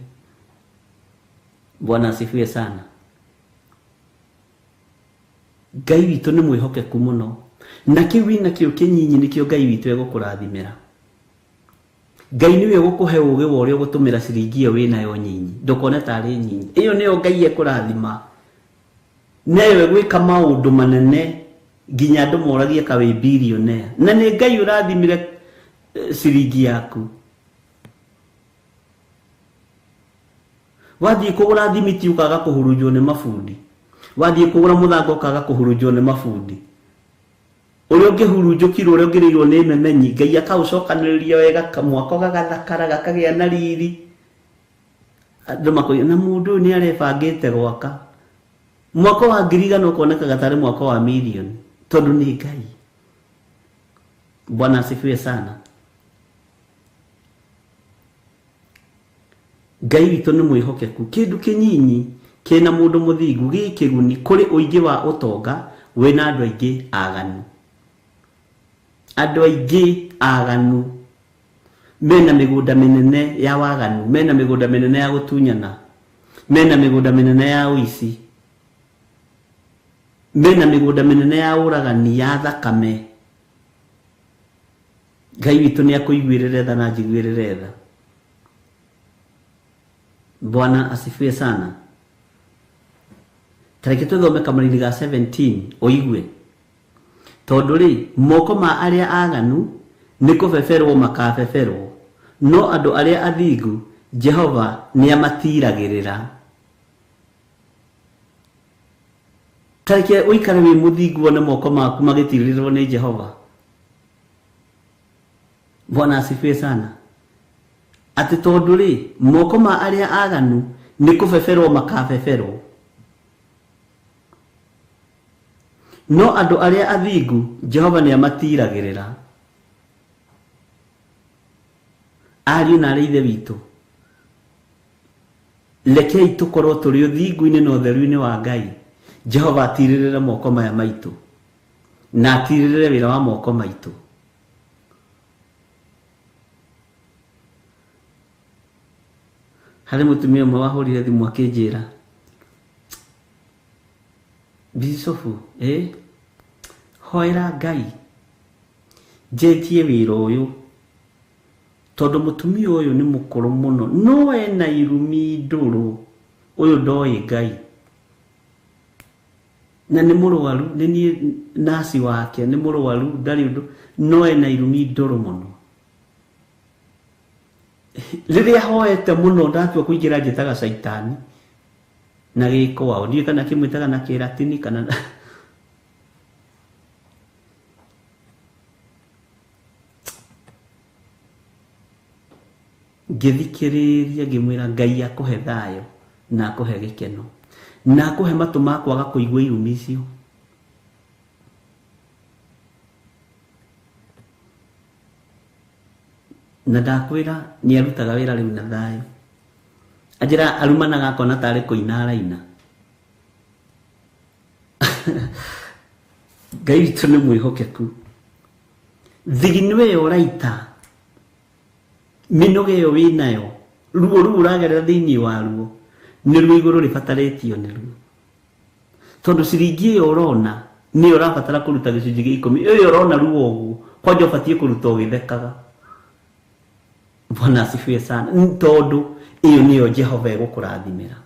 Bwana asifiwe sana. Ngai witũ nĩ mwĩhokeku mũno, na kĩu wĩna kĩo kĩnyinyi nĩkĩo Ngai witũ egũkũrathimĩra. Ngai nĩwe ũgũkũhe ũgĩ wa ũrĩa ũgũtũmĩra ciringi ĩyo wĩnayo nyinyi, ndũkone tarĩ nyinyi. Ĩyo nĩyo Ngai ekũrathima, nayo ĩgwĩka maũndũ manene nginya andũ moragie ka wĩ billionaire, na nĩ Ngai ũrathimire ciringi yaku. Wathiĩ kũgũra thimiti ũkaga kũhurunjwo nĩ mabundi, wathiĩ kũgũra mũthanga ũkaga kũhurunjwo nĩ mabundi, ũrĩa ũngĩhurunjũkirwo, ũrĩa ũngĩrĩirwo nĩ memenyi, Ngai akaũcokanĩrĩria wega, mwako gagathakara, gakagĩa na riri. Andũ makoiga na mũndũ ũyũ nĩ arebangĩte gwaka mwako wa ngiri igana, ũkonekaga tarĩ mwako wa mirioni, tondũ nĩ Ngai. Bwana asifiwe sana. Ngai witũ nĩ mwĩhokeku. Kĩndũ kĩnyinyi kĩna mũndũ mũthingu gĩ kĩguni kũrĩ ũingĩ wa ũtonga wĩna andũ aingĩ aganu. Andũ aingĩ aganu mena mĩgũnda mĩnene ya waganu, mena mĩgũnda mĩnene ya gũtunyana, mena mĩgũnda mĩnene ya ũici, mena mĩgũnda mĩnene ya ũragani, ya thakame. Ngai witũ nĩ akũiguĩrĩre tha na anjiguĩrĩre tha. Bwana asifiwe sana. Tareke tũthome kamũraini ga 17 ũigue. Tondũ rĩ, moko ma arĩa aganu nĩ kũbeberwo makabeberwo, no andũ arĩa athingu Jehova nĩamatiragĩrĩra. Tareke ũikare wĩ mũthingu wone moko maku magĩtirĩrĩrwo nĩ Jehova. Bwana asifiwe sana. Atĩ tondũ rĩ, moko ma arĩa aganu nĩ kũbeberwo makabeberwo, no andũ arĩa athingu Jehova nĩamatiragĩrĩra. Ariũ na arĩ ithe witũ, rekei tũkorwo tũrĩ ũthingu-inĩ na ũtheru-inĩ wa Ngai. Jehova atirĩrĩre moko maya maitũ na atirĩrĩre wĩra wa moko maitũ. Harĩ mũtumia ũmwe wahũrire thimũ akĩnjĩra, Bishofu, hoera Ngai njenjie wĩra ũyũ, tondũ mũtumia ũyũ nĩ mũkũrũ mũno, no ena irumi ndũrũ, ũyũ ndoĩ Ngai na nĩ mũrwaru, nĩ niĩ nasi wake, nĩ mũrwaru, ndarĩ ũndũ, no ena irumi ndũrũ mũno. Rĩrĩa hoete mũno ndatua kũingĩra njĩtaga caitani na gĩkwao, ndiũĩ kana kĩmwĩtaga na kĩratini kana ngĩthikĩrĩria ngĩmwĩra Ngai akũhe thayũ na akũhe gĩkeno na akũhe matũ ma kwaga kũigua irumi icio. Na ndakwĩra nĩ arutaga wĩra rĩu na thayũ. Anjĩra arumanaga akona tarĩ kũina araina. Ngai witũ nĩ mwĩhokeku. Thigino ĩyo ũraita Mĩnoga ĩyo wĩnayo, ruo rũu ũragerera thĩinĩ wa ruo, nĩ ruo igũrũ rĩbatarĩtio nĩ ruo. Tondũ ciringi ĩyo ũrona nĩyo ũrabatara kũruta gĩcunjĩ gĩa ikũmi, ĩyo ũrona ruo ũguo, kwanja ũbatiĩ kũruta ũgĩthekaga. Bwana asifiwe sana. Tondũ ĩyo nĩyo Jehova egũkũrathimĩra.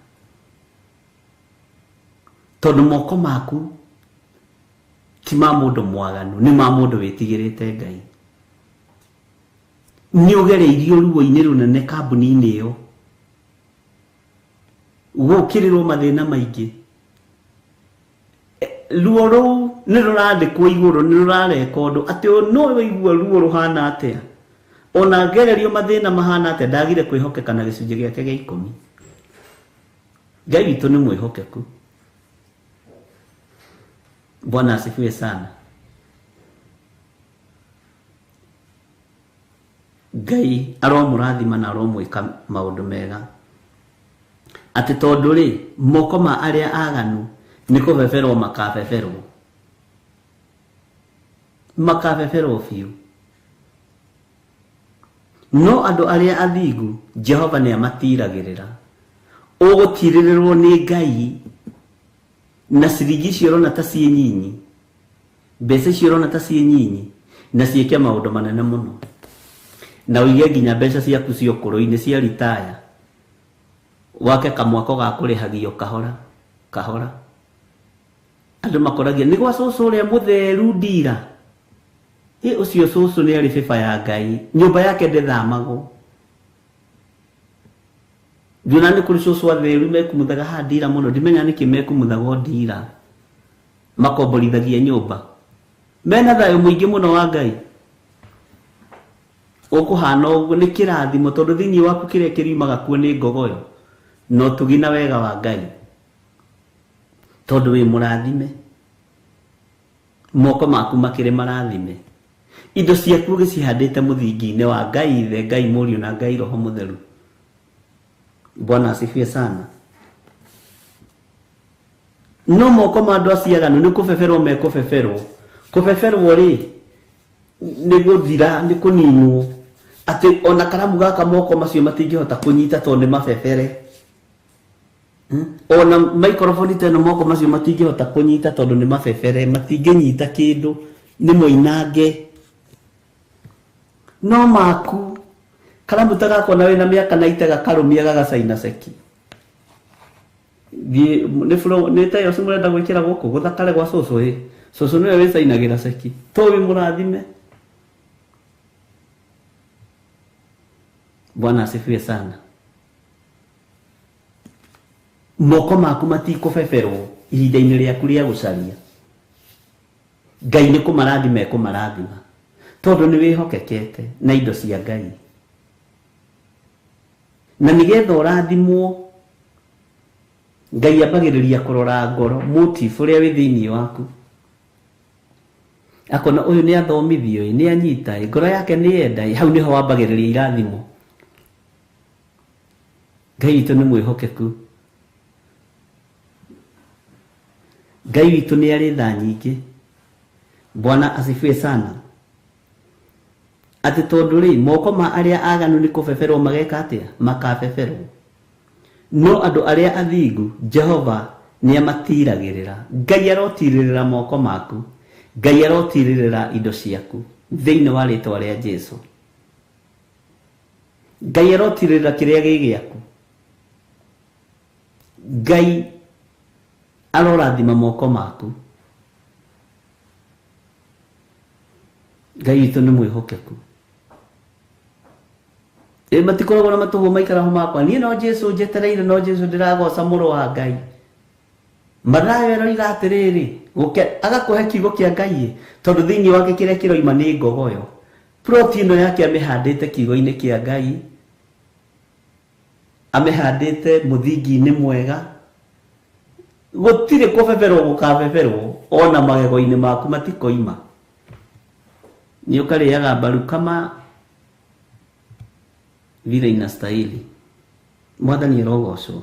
Tondũ moko maku ti ma mũndũ mwaganu, nĩ ma mũndũ wĩtigĩrĩte Ngai. Nĩ ũgereirio ruo-inĩ rũnene kambuni-inĩ ĩyo, gũkĩrĩrwo mathĩna maingĩ. Ruo rũu nĩ rũrandĩkwo igũrũ, nĩ rũrarekondwo atĩ no wĩigua ruo rũhana atĩa, ona gererio mathĩna mahana atĩa, ndagire kwĩhokeka na gĩcunjĩ gĩake gĩa ikũmi. Ngai witũ nĩ mwĩhokeku. Bwana asifiwe sana. Ngai aromũrathima na aromwĩka maũndũ mega. Atĩ tondũ rĩ, moko ma arĩa aganu nĩ kũbeberwo makabeberwo. Makabeberwo biũ. No andũ arĩa athingu, Jehova nĩ amatiragĩrĩra. Ũgũtirĩrĩrwo nĩ Ngai na ciringi icio ũrona ta ciĩ nyinyi, mbeca icio ũrona ta ciĩ nyinyi, na ciĩke maũndũ manene mũno. Na ũige nginya mbeca ciaku cia ũkũrũ-inĩ cia ritaya, wake kamwako ga kũrĩhagio kahora kahora. Andũ makoragia nĩ gwa cũcũ ũrĩa mũtheru ndira. Ĩ ũcio cũcũ nĩ arĩ bĩba ya Ngai, nyũmba yake ndĩthamagwo. Ndiona nĩ kũrĩ cũcũ atheru mekumuthaga haha ndira mũno, ndimenya nĩkĩ mekumuthagwo ndira, makomborithagia nyũmba. Mena thayũ mũingĩ mũno wa Ngai. Ũkũhana ũguo nĩ kĩrathimo, tondũ thĩinĩ waku kĩrĩa kĩriumaga kuo nĩ ngogoyo na ũtugi na wega wa Ngai. Tondũ wĩ mũrathime, moko maku makĩrĩ marathime, indo ciaku ũgĩcihandĩte mũthingi-inĩ wa Ngai Ithe, Ngai Mũriũ na Ngai Roho Mũtheru. Bwana asifiwe sana. No moko ma andũ acio aganu nĩ kũbeberwo mekũbeberwo. Kũbeberwo rĩ, nĩ gũthira, nĩ kũninwo. Atĩ ona karamu gaka moko macio matingĩhota kũnyita tondũ nĩ mabebere. Ona microphone ta ĩno moko macio matingĩhota kũnyita tondũ nĩ mabebere, matingĩnyita kĩndũ, nĩ moinange. No maku karamu ta gakwa na wĩna mĩaka na ite gakarũmia gagacaina ceki. Nĩ flow, nĩ ta ĩyo mũrenda gwĩkĩra gũkũ gũthakare gwa cũcũ ĩ. Cũcũ nĩwe wĩcainagĩra ceki. To wĩ mũrathime. Bwana asifiwe sana. Moko maku matikũbeberwo ihinda-inĩ rĩaku rĩa gũcaria. Ngai nĩ kũmarathima ekũmarathima, tondũ nĩ wĩhokekete na indo cia Ngai. Na nĩgetha ũrathimwo, Ngai ambagĩrĩria kũrora ngoro, motive ũrĩa wĩ thĩinĩ waku. Akona ũyũ nĩ athomithio ĩ, nĩ anyita ĩ, ngoro yake nĩ yenda ĩ, hau nĩho wambagĩrĩria irathimo. Ngai witũ nĩ mwĩhokeku. Ngai witũ nĩ arĩ tha nyingĩ. Bwana asifiwe sana. Atĩ tondũ rĩ, moko ma arĩa aganu nĩ kũbeberwo mageka atĩa? Makabeberwo. No andũ arĩa athingu, Jehova nĩ amatiragĩrĩra. Ngai arotirĩrĩra moko maku. Ngai arotirĩrĩra indo ciaku thĩinĩ wa rĩtwa rĩa Jesu. Ngai arotirĩrĩra kĩrĩa gĩ gĩaku. Ngai arorathima moko maku. Ngai witũ nĩ mwĩhokeku. Ĩ matikoragwo na matũhũ maikara ho makwa. Niĩ no Jesu njetereire, no Jesu ndĩragoca mũrũ wa Ngai. Mathayo aroiga atĩrĩrĩ, agakũhe kiugo kĩa Ngai, tondũ thĩinĩ wake kĩrĩa kĩroima nĩ ngogoyo. Plot ĩno yake amĩhandĩte kiugo-inĩ kĩa Ngai, amĩhandĩte mũthingi-inĩ mwega. Gũtirĩ kũbeberwo gũkabeberwo, ona magego-inĩ maku matikoima. Nĩ ũkarĩaga mbaru kama vile inastahili. Mwathani arogocwo.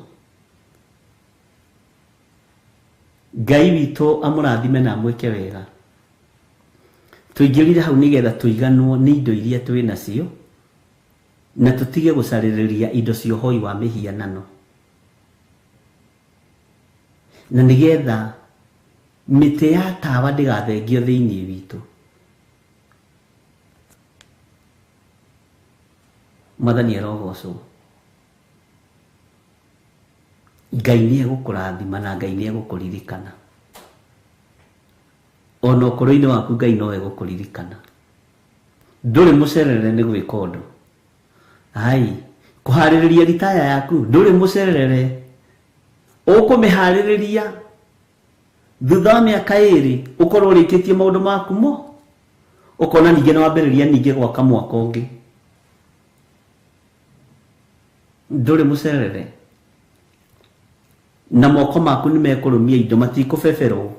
Ngai witũ amũrathime na amwĩke wega. Tũingĩrire hau nĩgetha tũiganwo nĩ indo iria twĩ nacio. Na tũtige gũcarĩrĩria indo cia ũhoi wa mĩhianano. Na nĩgetha mĩtĩ ya tawa ndĩgathengio thĩinĩ witũ. Mwathani arogocwo. Ngai nĩ egũkũrathima na Ngai nĩ egũkũririkana. Ona ũkũrũ-inĩ waku Ngai no egũkũririkana. Ndũrĩ mũcerere nĩ gwĩka ũndũ. Ai, kũharĩrĩria ritaya yaku ndũrĩ mũcerere. Ũkũmĩharĩrĩria thutha wa mĩaka ĩrĩ ũkorwo ũrĩkĩtie maũndũ maku mo, ũkona ningĩ nĩ wambĩrĩria ningĩ gwaka mwaka ũngĩ. Ndũrĩ mũcerere. Na moko maku nĩ mekũrũmia indo, matikũbeberwo.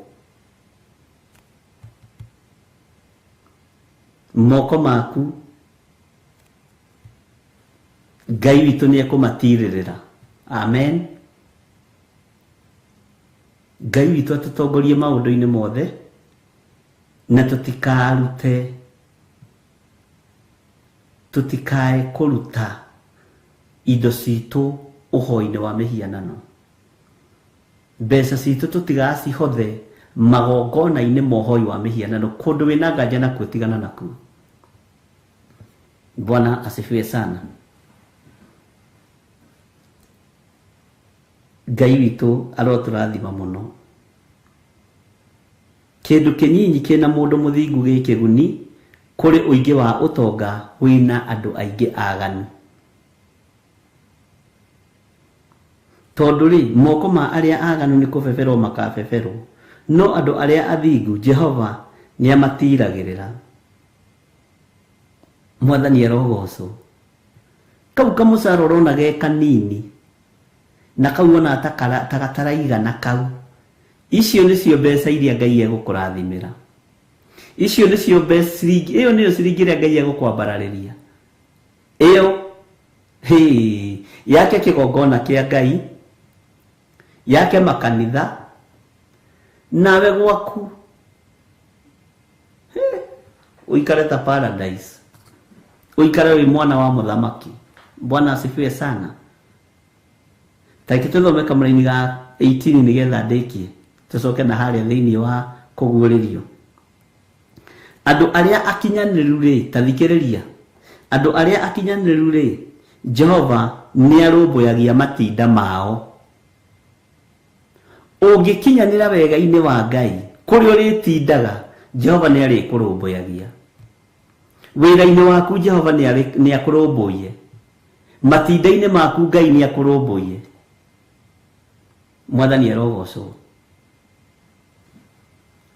Moko maku Ngai witũ nĩ ekũmatirĩrĩra. Amen. Ngai witũ atũtongorie maũndũ-inĩ mothe na tũtikarute, tũtikae kũruta indo citũ ũhoi-inĩ wa mĩhianano. Mbeca citũ tũtigacihothe magongona-inĩ ma ũhoi wa mĩhianano. Kũndũ wĩna nganja nakuo tigana nakuo. Bwana asifiwe sana. Ngai witũ arotũrathima mũno. Kĩndũ kĩnyinyi kĩna mũndũ mũthingu gĩ kĩguni kũrĩ ũingĩ wa ũtonga wĩna andũ aingĩ aganu. Tondũ rĩ, moko ma arĩa aganu nĩ kũbeberwo makabeberwo, no andũ arĩa athingu Jehova nĩamatiragĩrĩra. Mwathani arogocwo. Kau kamũcara ũrona ge kanini na kau ona ta gataraigana kau, icio nĩcio mbeca iria Ngai egũkũrathimĩra. Icio nĩcio mbeca, ciringi ĩyo nĩyo ciringi ĩrĩa Ngai egũkwambararĩria. Ĩyo hĩ, yake kĩgongona kĩa Ngai, yake makanitha, nawe gwaku ũikare ta paradise, ũikare wĩ mwana wa mũthamaki. Bwana asifiwe sana. Tareke tũthome kamũraini ga 18 nĩgetha ndĩkie, tũcoke na harĩa thĩinĩ wa kũguũrĩrio. Andũ arĩa akinyanĩru rĩ, ta thikĩrĩria, andũ arĩa akinyanĩru rĩ, Jehova nĩarũmbũyagia matinda mao. Ũngĩkinyanĩra wega-inĩ wa Ngai, kũrĩa ũrĩtindaga, Jehova nĩarĩkũrũmbũyagia. Wĩra-inĩ waku Jehova nĩakũrũmbũiye. Matinda-inĩ maku Ngai nĩakũrũmbũiye. Mwathani arogocwo.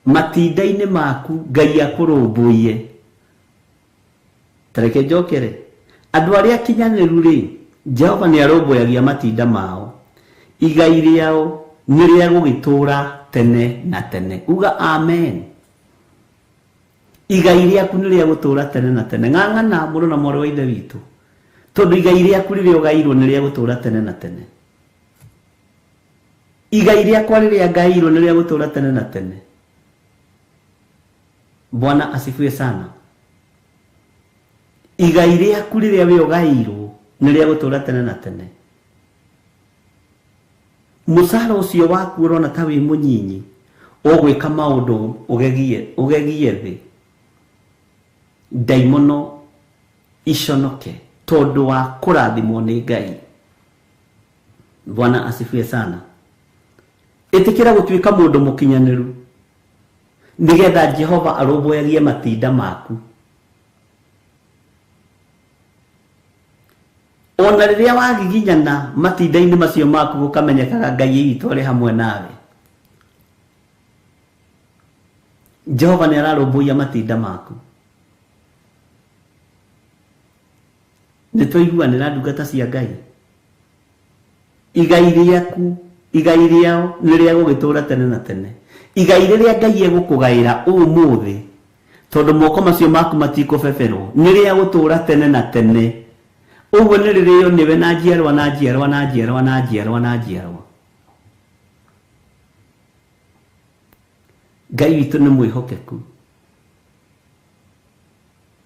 Matinda-inĩ maku Ngai akũrũmbũiye. Tareke njokere. Andũ arĩa akinyanĩru rĩ, Jehova nĩarũmbũyagia matinda mao. Igai rĩao nĩ rĩa gũgĩtũũra tene na tene. Uga amen. Igai rĩaku nĩ rĩa gũtũũra tene na tene. Ng'ang'ana mũrũ na mwarĩ wa Ithe witũ, tondũ igai rĩaku rĩrĩa ũgairwo nĩ rĩa gũtũũra tene na tene. Igai rĩakwa rĩrĩa ngairwo nĩ rĩa gũtũũra tene na tene. Bwana asifiwe sana. Igai rĩaku rĩrĩa we ũgairwo nĩ rĩa gũtũũra tene na tene. Mũcara ũcio waku ũrona ta wĩ mũnyinyi, ũgwĩka maũndũ ũgegie thĩ. Ndaimono iconoke tondũ wa kũrathimwo nĩ Ngai. Bwana asifiwe sana. Ĩtĩkĩra gũtuĩka mũndũ mũkinyanĩru nĩgetha Jehova arũmbũyagie matinda maku. Ona rĩrĩa wagiginyana matinda-inĩ macio maku gũkamenyekaga Ngai witũ arĩ hamwe nawe. Jehova nĩ ararũmbũiya matinda maku. Nĩ twaiguanĩra ndungata cia Ngai. Igai rĩaku, igai rĩao nĩ rĩa gũgĩtũũra tene na tene. Igai rĩrĩa Ngai egũkũgaĩra ũmũthĩ, tondũ moko macio maku matikũbeberwo, nĩ rĩa gũtũũra tene na tene. Ũguo nĩ rĩrĩo nĩwe na njiarwa na njiarwa na njiarwa na njiarwa na njiarwa. Ngai witũ nĩ mwĩhokeku.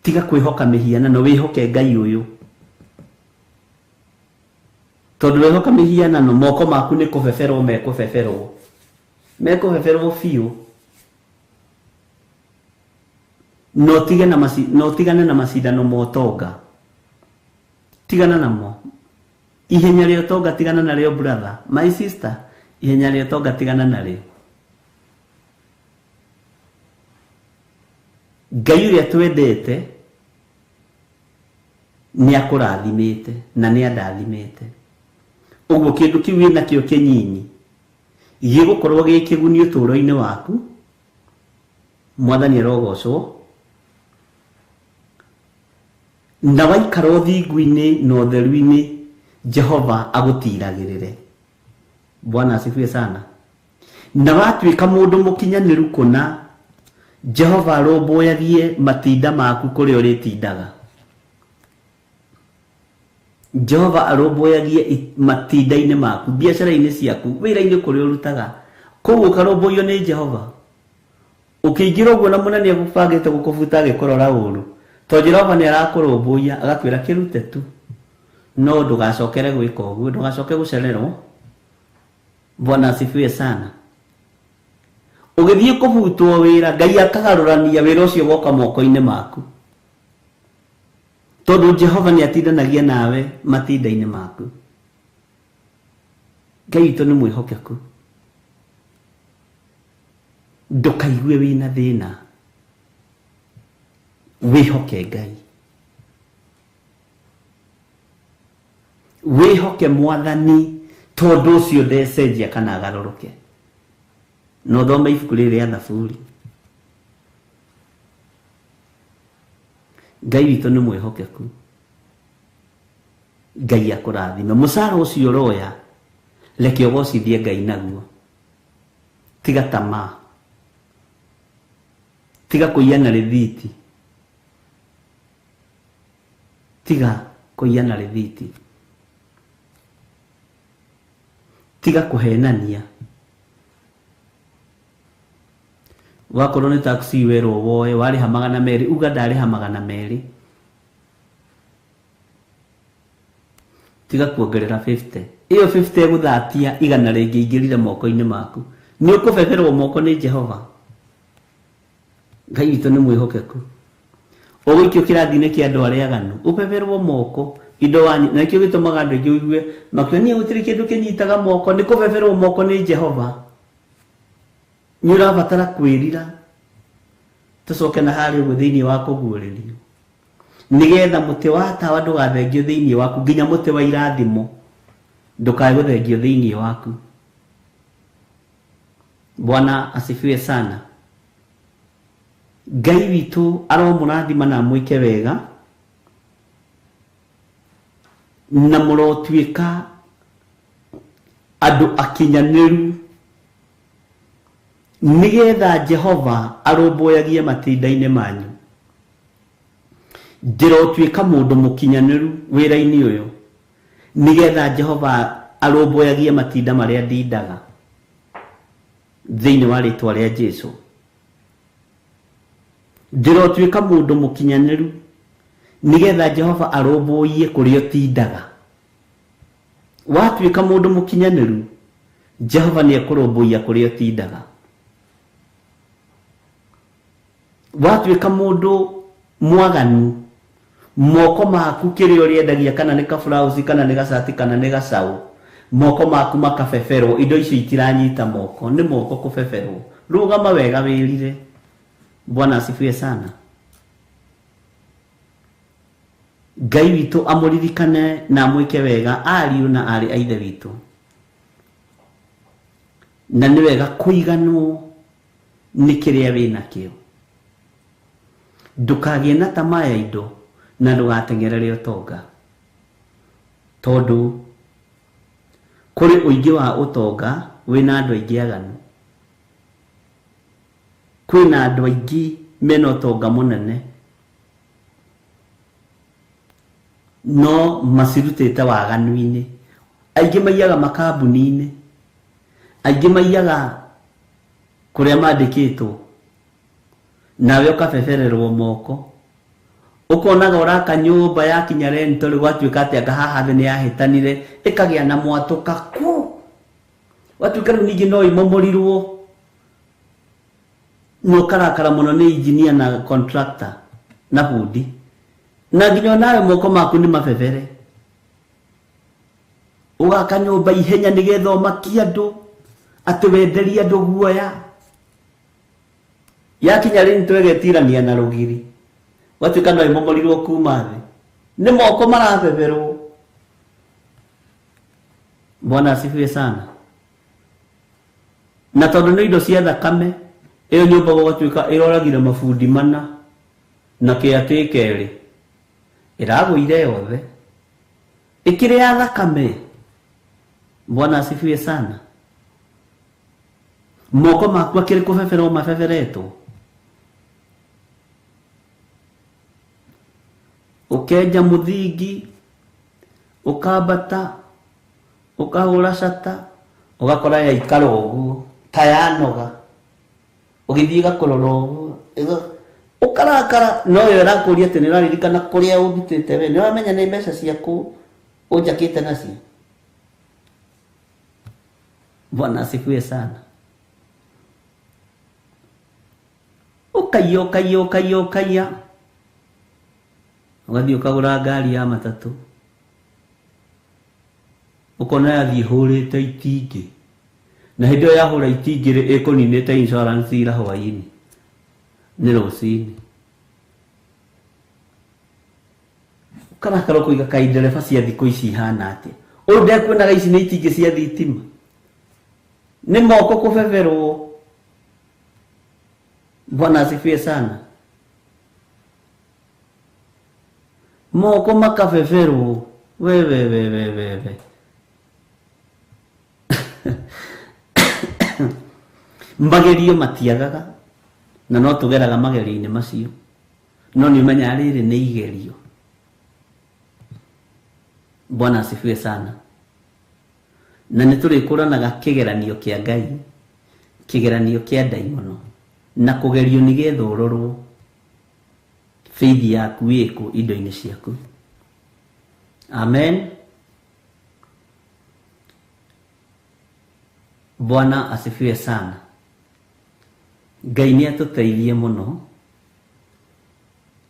Tiga kwĩhoka mĩhianano, wĩhoke Ngai ũyũ. Tondu wehoka mihianano moko maku ni kubeberwo mekubeberwo. Mekubeberwo biũ. No tigane na macindano ma ũtonga. Tigana namo. Ihenya rĩa ũtonga tigana narĩo brother. My sister, ihenya rĩa ũtonga tigana narĩo. Ngai ũrĩa twendete nĩ akũrathimĩte na nĩ andathimĩte. Ũguo kĩndũ kĩu wĩnakĩo kĩnyinyi gĩgũkorwo gĩ kĩguni ũtũũro-inĩ waku. Mwathani arogocwo. Na waikara ũthingu-inĩ na ũtheru-inĩ, Jehova agũtiragĩrĩre. Bwana asifiwe sana. Na watuĩka mũndũ mũkinyanĩru kũna, Jehova arũmbũyagie matinda maku kũrĩa ũrĩtindaga. Jehova arũmbũyagie matinda-inĩ maku, biacara-inĩ ciaku, wĩra-inĩ kũrĩa ũrutaga. Kũu ũkarũmbũiyo nĩ Jehova. Ũkĩingĩra ũguo na mũnene agũbangĩte gũkũbuta agĩkũrora ũru. To Jehova nĩ arakũrũmbũiya agakwĩra kĩrute tu. No ndũgacokere gwĩka ũguo, ndũgacoke gũcererwo. Bwana asifiwe sana. Ũgĩthiĩ kũbutwo wĩra, Ngai akagarũrania wĩra ũcio woka moko-inĩ maku. Tondũ Jehova nĩ atindanagia nawe matinda-inĩ maku. Ngai witũ nĩ mwĩhokeku. Ndũkaigue wĩna thĩna. Wĩhoke Ngai. Wĩhoke Mwathani tondũ ũcio ndecenjia kana agarũrũke. No thome ibuku rĩrĩ rĩa Thaburi. Ngai witũ nĩ mwĩhokeku. Ngai akũrathime. Mũcara ũcio ũroya, reke ũgocithie Ngai naguo. Tiga tamaa. Tiga kũiya na rĩthiti. Tiga kũiya na rĩthiti. Tiga kũhenania. Wakorwo nĩ taxi werwo woe, warĩha 200, uga ndarĩha 200. Tiga kuongerera 50. Iyo 50 ĩgũthatia 100 rĩngĩ ingĩrire moko-inĩ maku. Nĩ ũkũbeberwo moko nĩ Jehova. Ngai witũ nĩ mwĩhokeku. Ũgũikio kĩrathi-inĩ kĩa andũ arĩa aganu, ũbeberwo moko indo wanyu. Na nĩkĩo gĩtũmaga andũ aingĩ ũigue makiuga niĩ gũtirĩ kĩndũ kĩnyitaga moko, nĩ kũbeberwo moko nĩ Jehova. Nĩ ũrabatara kwĩrira. Tũcoke na harĩa ũguo thĩinĩ wa kũguũrĩrio. Nĩgetha mũtĩ wa tawa ndũgathengio thĩinĩ waku, nginya mũtĩ wa irathimo ndũkae gũthengio thĩinĩ waku. Bwana asifiwe sana. Ngai witũ aromũrathima na amwĩke wega, na mũrotuĩka andũ akinyanĩru, nĩgetha Jehova arũmbũyagie matinda-inĩ manyu. Ndĩrotuĩka mũndũ mũkinyanĩru wĩra-inĩ ũyũ, nĩgetha Jehova arũmbũyagie matinda marĩa ndindaga thĩinĩ wa rĩtwa rĩa Jesũ. Ndĩrotuĩka mũndũ mũkinyanĩru, nĩgetha Jehova arũmbũiye kũrĩa ũtindaga. Watuĩka mũndũ mũkinyanĩru, Jehova nĩ ekũrũmbũiya kũrĩa ũtindaga. Watuĩka mũndũ mwaganu, moko maku kĩrĩa ũrĩendagia, kana nĩ kaburauci, kana nĩ gacati, kana nĩ gacaũ, moko maku makabeberwo, indo icio itiranyita moko, nĩ moko kũbeberwo. Rũgama wega wĩrire. Bwana asifiwe sana. Ngai witũ amũririkane na amwĩke wega ariũ na aarĩ a Ithe witũ. Na nĩ wega kũiganwo nĩ kĩrĩa wĩnakĩo. Ndũkagĩe na tamaa ya indo na ndũgateng'erere ũtonga, tondũ kũrĩ ũingĩ wa ũtonga wĩna andũ aingĩ aganu. Kwĩna andũ aingĩ mena ũtonga mũnene, no macirutĩte waganu-inĩ. Aingĩ maiyaga makambuni-inĩ, aingĩ maiyaga kũrĩa mandĩkĩtwo, nawe ũkabebererwo moko. Ũkonaga ũraka nyũmba yakinya rento rĩu gwatuĩka atĩ anga haha thĩ nĩ yahĩtanire ĩkagĩa na mwatũka ku. Watuĩka rĩu ningĩ no ĩmomorirwo. Na ũkarakara mũno nĩ engineer na contractor na bundi. Na nginya onawe moko maku nĩ mabebere. Ũgaka nyũmba ihenya nĩgetha ũmakie andũ atĩ wenderie andũ guoya. Yakinya rento ĩgetirania na rũgiri. Watuĩka no ĩmomorirwo kuma thĩ. Nĩ moko marabeberwo. Bwana asifiwe sana. Na tondũ nĩ indo cia thakame, ĩyo nyũmba gũgatuĩka ĩroragire mabundi mana na kĩatĩ kerĩ. Ĩragũire yothe. Ĩkĩrĩ ya thakame. Bwana asifiwe sana. Moko maku akĩrĩ kũbeberwo mabeberetwo. Ũkenja mũthingi, ũkambata, ũkahũra cata, ũgakora yaikara ũguo ta yanoga. Ũgĩthiĩ ĩgakũrora ũguo, ũkarakara, no yo ĩrakũria atĩ nĩ ũraririkana kũrĩa ũndutĩte we, nĩ ũramenya nĩ mbeca ciaku ũnjakĩte nacio. Bwana asifiwe sana. Ũkaiya, ũkaiya, ũkaiya, ũkaiya. Ũgathiĩ ũkagũra ngari ya matatũ. Ũkona yathiĩ ĩhũrĩte itingĩ. Na hĩndĩ ĩyo yahũra itingĩ rĩ, ĩkũninĩte insurance ira hwaĩ-inĩ. Nĩ rũcinĩ. Ũkarakara ũkoiga kaĩ ndereba cia thikũ ici ihana atĩa. Ũyũ ndekuonaga ici nĩ itingĩ cia thitima. Nĩ moko kũbeberwo. Bwana asifiwe sana. Moko makabeberwo. We, we, we, we, we, we. Magerio matiagaga na no tũgeraga magerio-inĩ macio. No nĩ ũmenyaga rĩrĩ nĩ igerio. Bwana asifiwe sana. Na nĩ tũrĩkũranaga kĩgeranio kĩa Ngai, kĩgeranio kĩa ndaimono, na kũgerio nĩgetha ũrorwo faith yaku ĩkũ indo-inĩ ciaku. Amen. Bwana asifiwe sana. Ngai nĩ atũteithie mũno.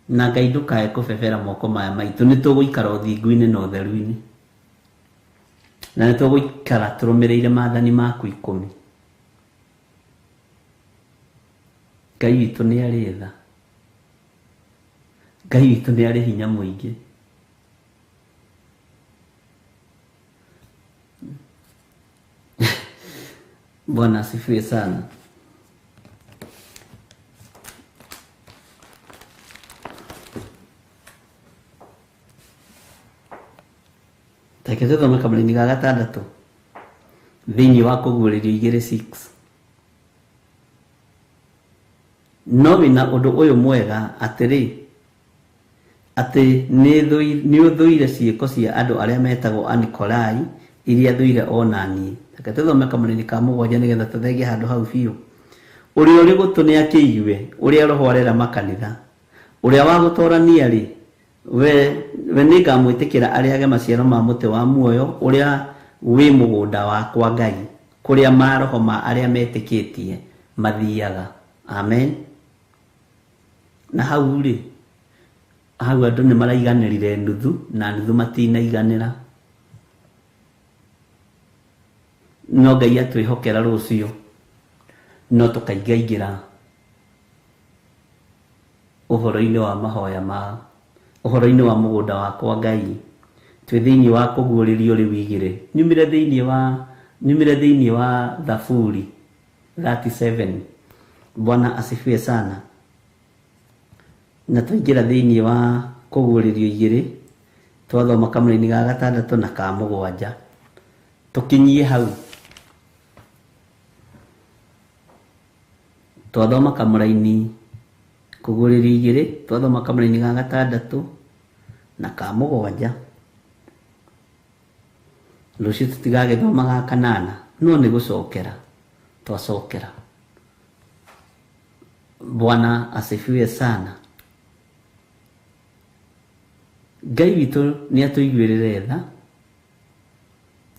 Na Ngai ndũkae kũbebera moko maya maitũ. Nĩ tũgũikara ũthingu-inĩ na ũtheru-inĩ. Na nĩ tũgũikara tũrũmĩrĩire maathani maku 10. Ngai witũ nĩ arĩ tha. Ngai witũ nĩ arĩ hinya mũingĩ. Bwana asifiwe sana. Reke tũthome kamũraini ga gatandatũ thĩinĩ wa kũguũrĩrio 2:6. No wĩna ũndũ ũyũ mwega atĩrĩ, atĩ nĩ ũthũire ciĩko cia andũ arĩa metagwo Anikolai iria thũire o na niĩ. Reke tũthome kamũraini ka 7 nĩgetha tũthenge handũ hau biũ. Ũrĩa ũrĩ gũtũ nĩ akĩigue ũrĩa Roho arera makanitha. Ũrĩa wa gũtorania rĩ, we nĩngamwĩtĩkĩra arĩage maciaro ma mũtĩ wa muoyo ũrĩa wĩ mũgũnda wakwa Ngai, kũrĩa maroho ma arĩa metĩkĩtie mathiaga. Amen. Na hau rĩ, hau andũ nĩ maraiganĩrire nuthu na nuthu matinaiganĩra. No Ngai atwĩhokera rũciũ no tũkaingaingĩra ũhoro-inĩ wa mahoya ma ũhoro-inĩ wa mũgũnda wakwa Ngai. Twĩ thĩinĩ wa kũguũrĩrio rĩu 2. Nyumire thĩinĩ wa Thaburi 37. Bwana asifiwe sana. Na twaingĩra thĩinĩ wa kũguũrĩrio 2, twathoma kamũraini ga 6 na ka 7. Tũkinyie hau. Twathoma kamũraini kũguũrĩrio 2, twathoma kamũraini ga 6 na ka 7. Rũciũ tũtigagĩthoma ga 8, no nĩ gũcokera twacokera. Bwana asifiwe sana. Ngai witũ nĩ atũiguĩrĩre tha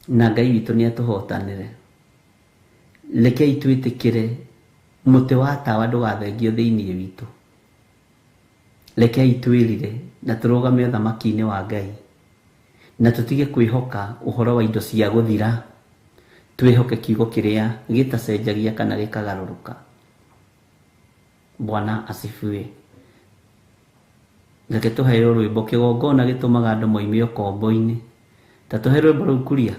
na Ngai witũ nĩ atũhotanĩre. Rekei twĩtĩkĩre mũtĩ wa tawa ndũgathengio thĩinĩ witũ. Rekei twĩrire na tũrũgame ũthamaki-inĩ wa Ngai na tũtige kwĩhoka ũhoro wa indo cia gũthira, twĩhoke kiugo kĩrĩa gĩtacenjagia kana gĩkagarũrũka. Bwana asifiwe. Reke tũheo rwĩmbo kĩgongona gĩtũmaga andũ moime ũkombo-inĩ. Ta tũhe rwĩmbo rũu kuria.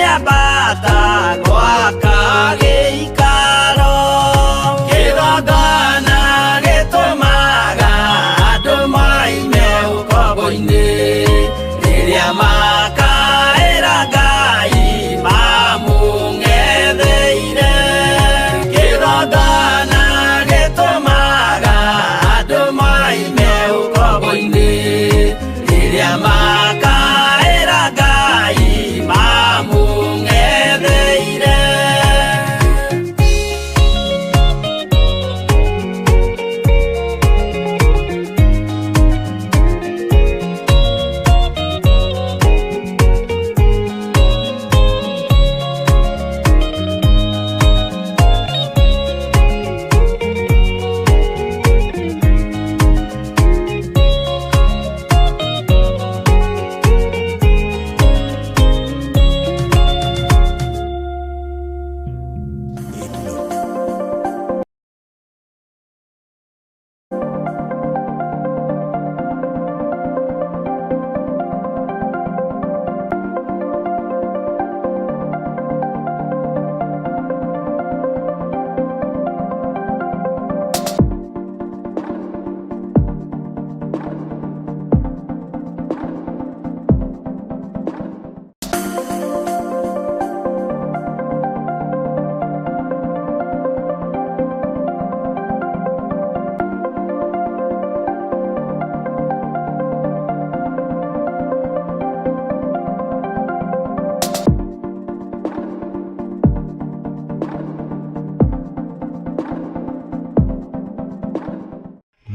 Akĩambata gwaka gĩikaro kĩgongona gĩtũmaga andũ moime ũkombo-inĩ rĩrĩa makaĩra Ngai mamũng'etheire kĩgongona gĩtũmaga andũ moime ũkombo-inĩ rĩrĩa makaĩra Ngai mamũng'etheire.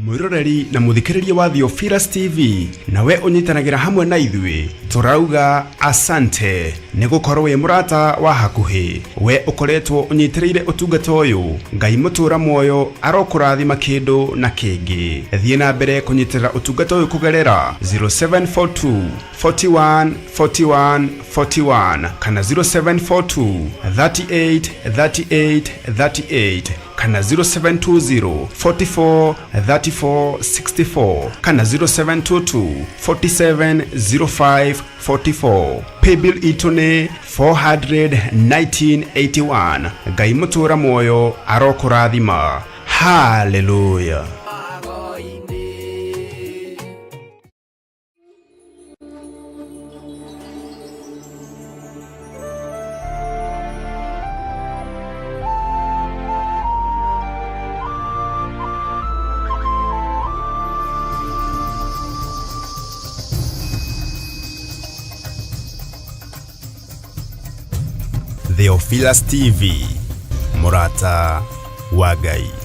Mwiroreri na muthikiriria wa Theophilus TV nawe unyitanagĩra hamwe na ithuĩ tũrauga asante nĩ gũkorwo wĩ mũrata wa hakuhĩ we ũkoretwo ũnyitĩrĩire ũtungata ũyũ. Ngai mũtũra muoyo arokũrathima kĩndũ na kĩngĩ. Thiĩ na mbere kũnyitĩrĩra ũtungata ũyũ kũgerera 0742 41 41 41 kana 0742 38 38 38 kana 0720 44 34 64 kana 0722 47 05 44. Paybill itũ nĩ 41981. Ngai mũtũra muoyo arokũrathima. Haleluya. Theophilus TV, mũrata wa Ngai.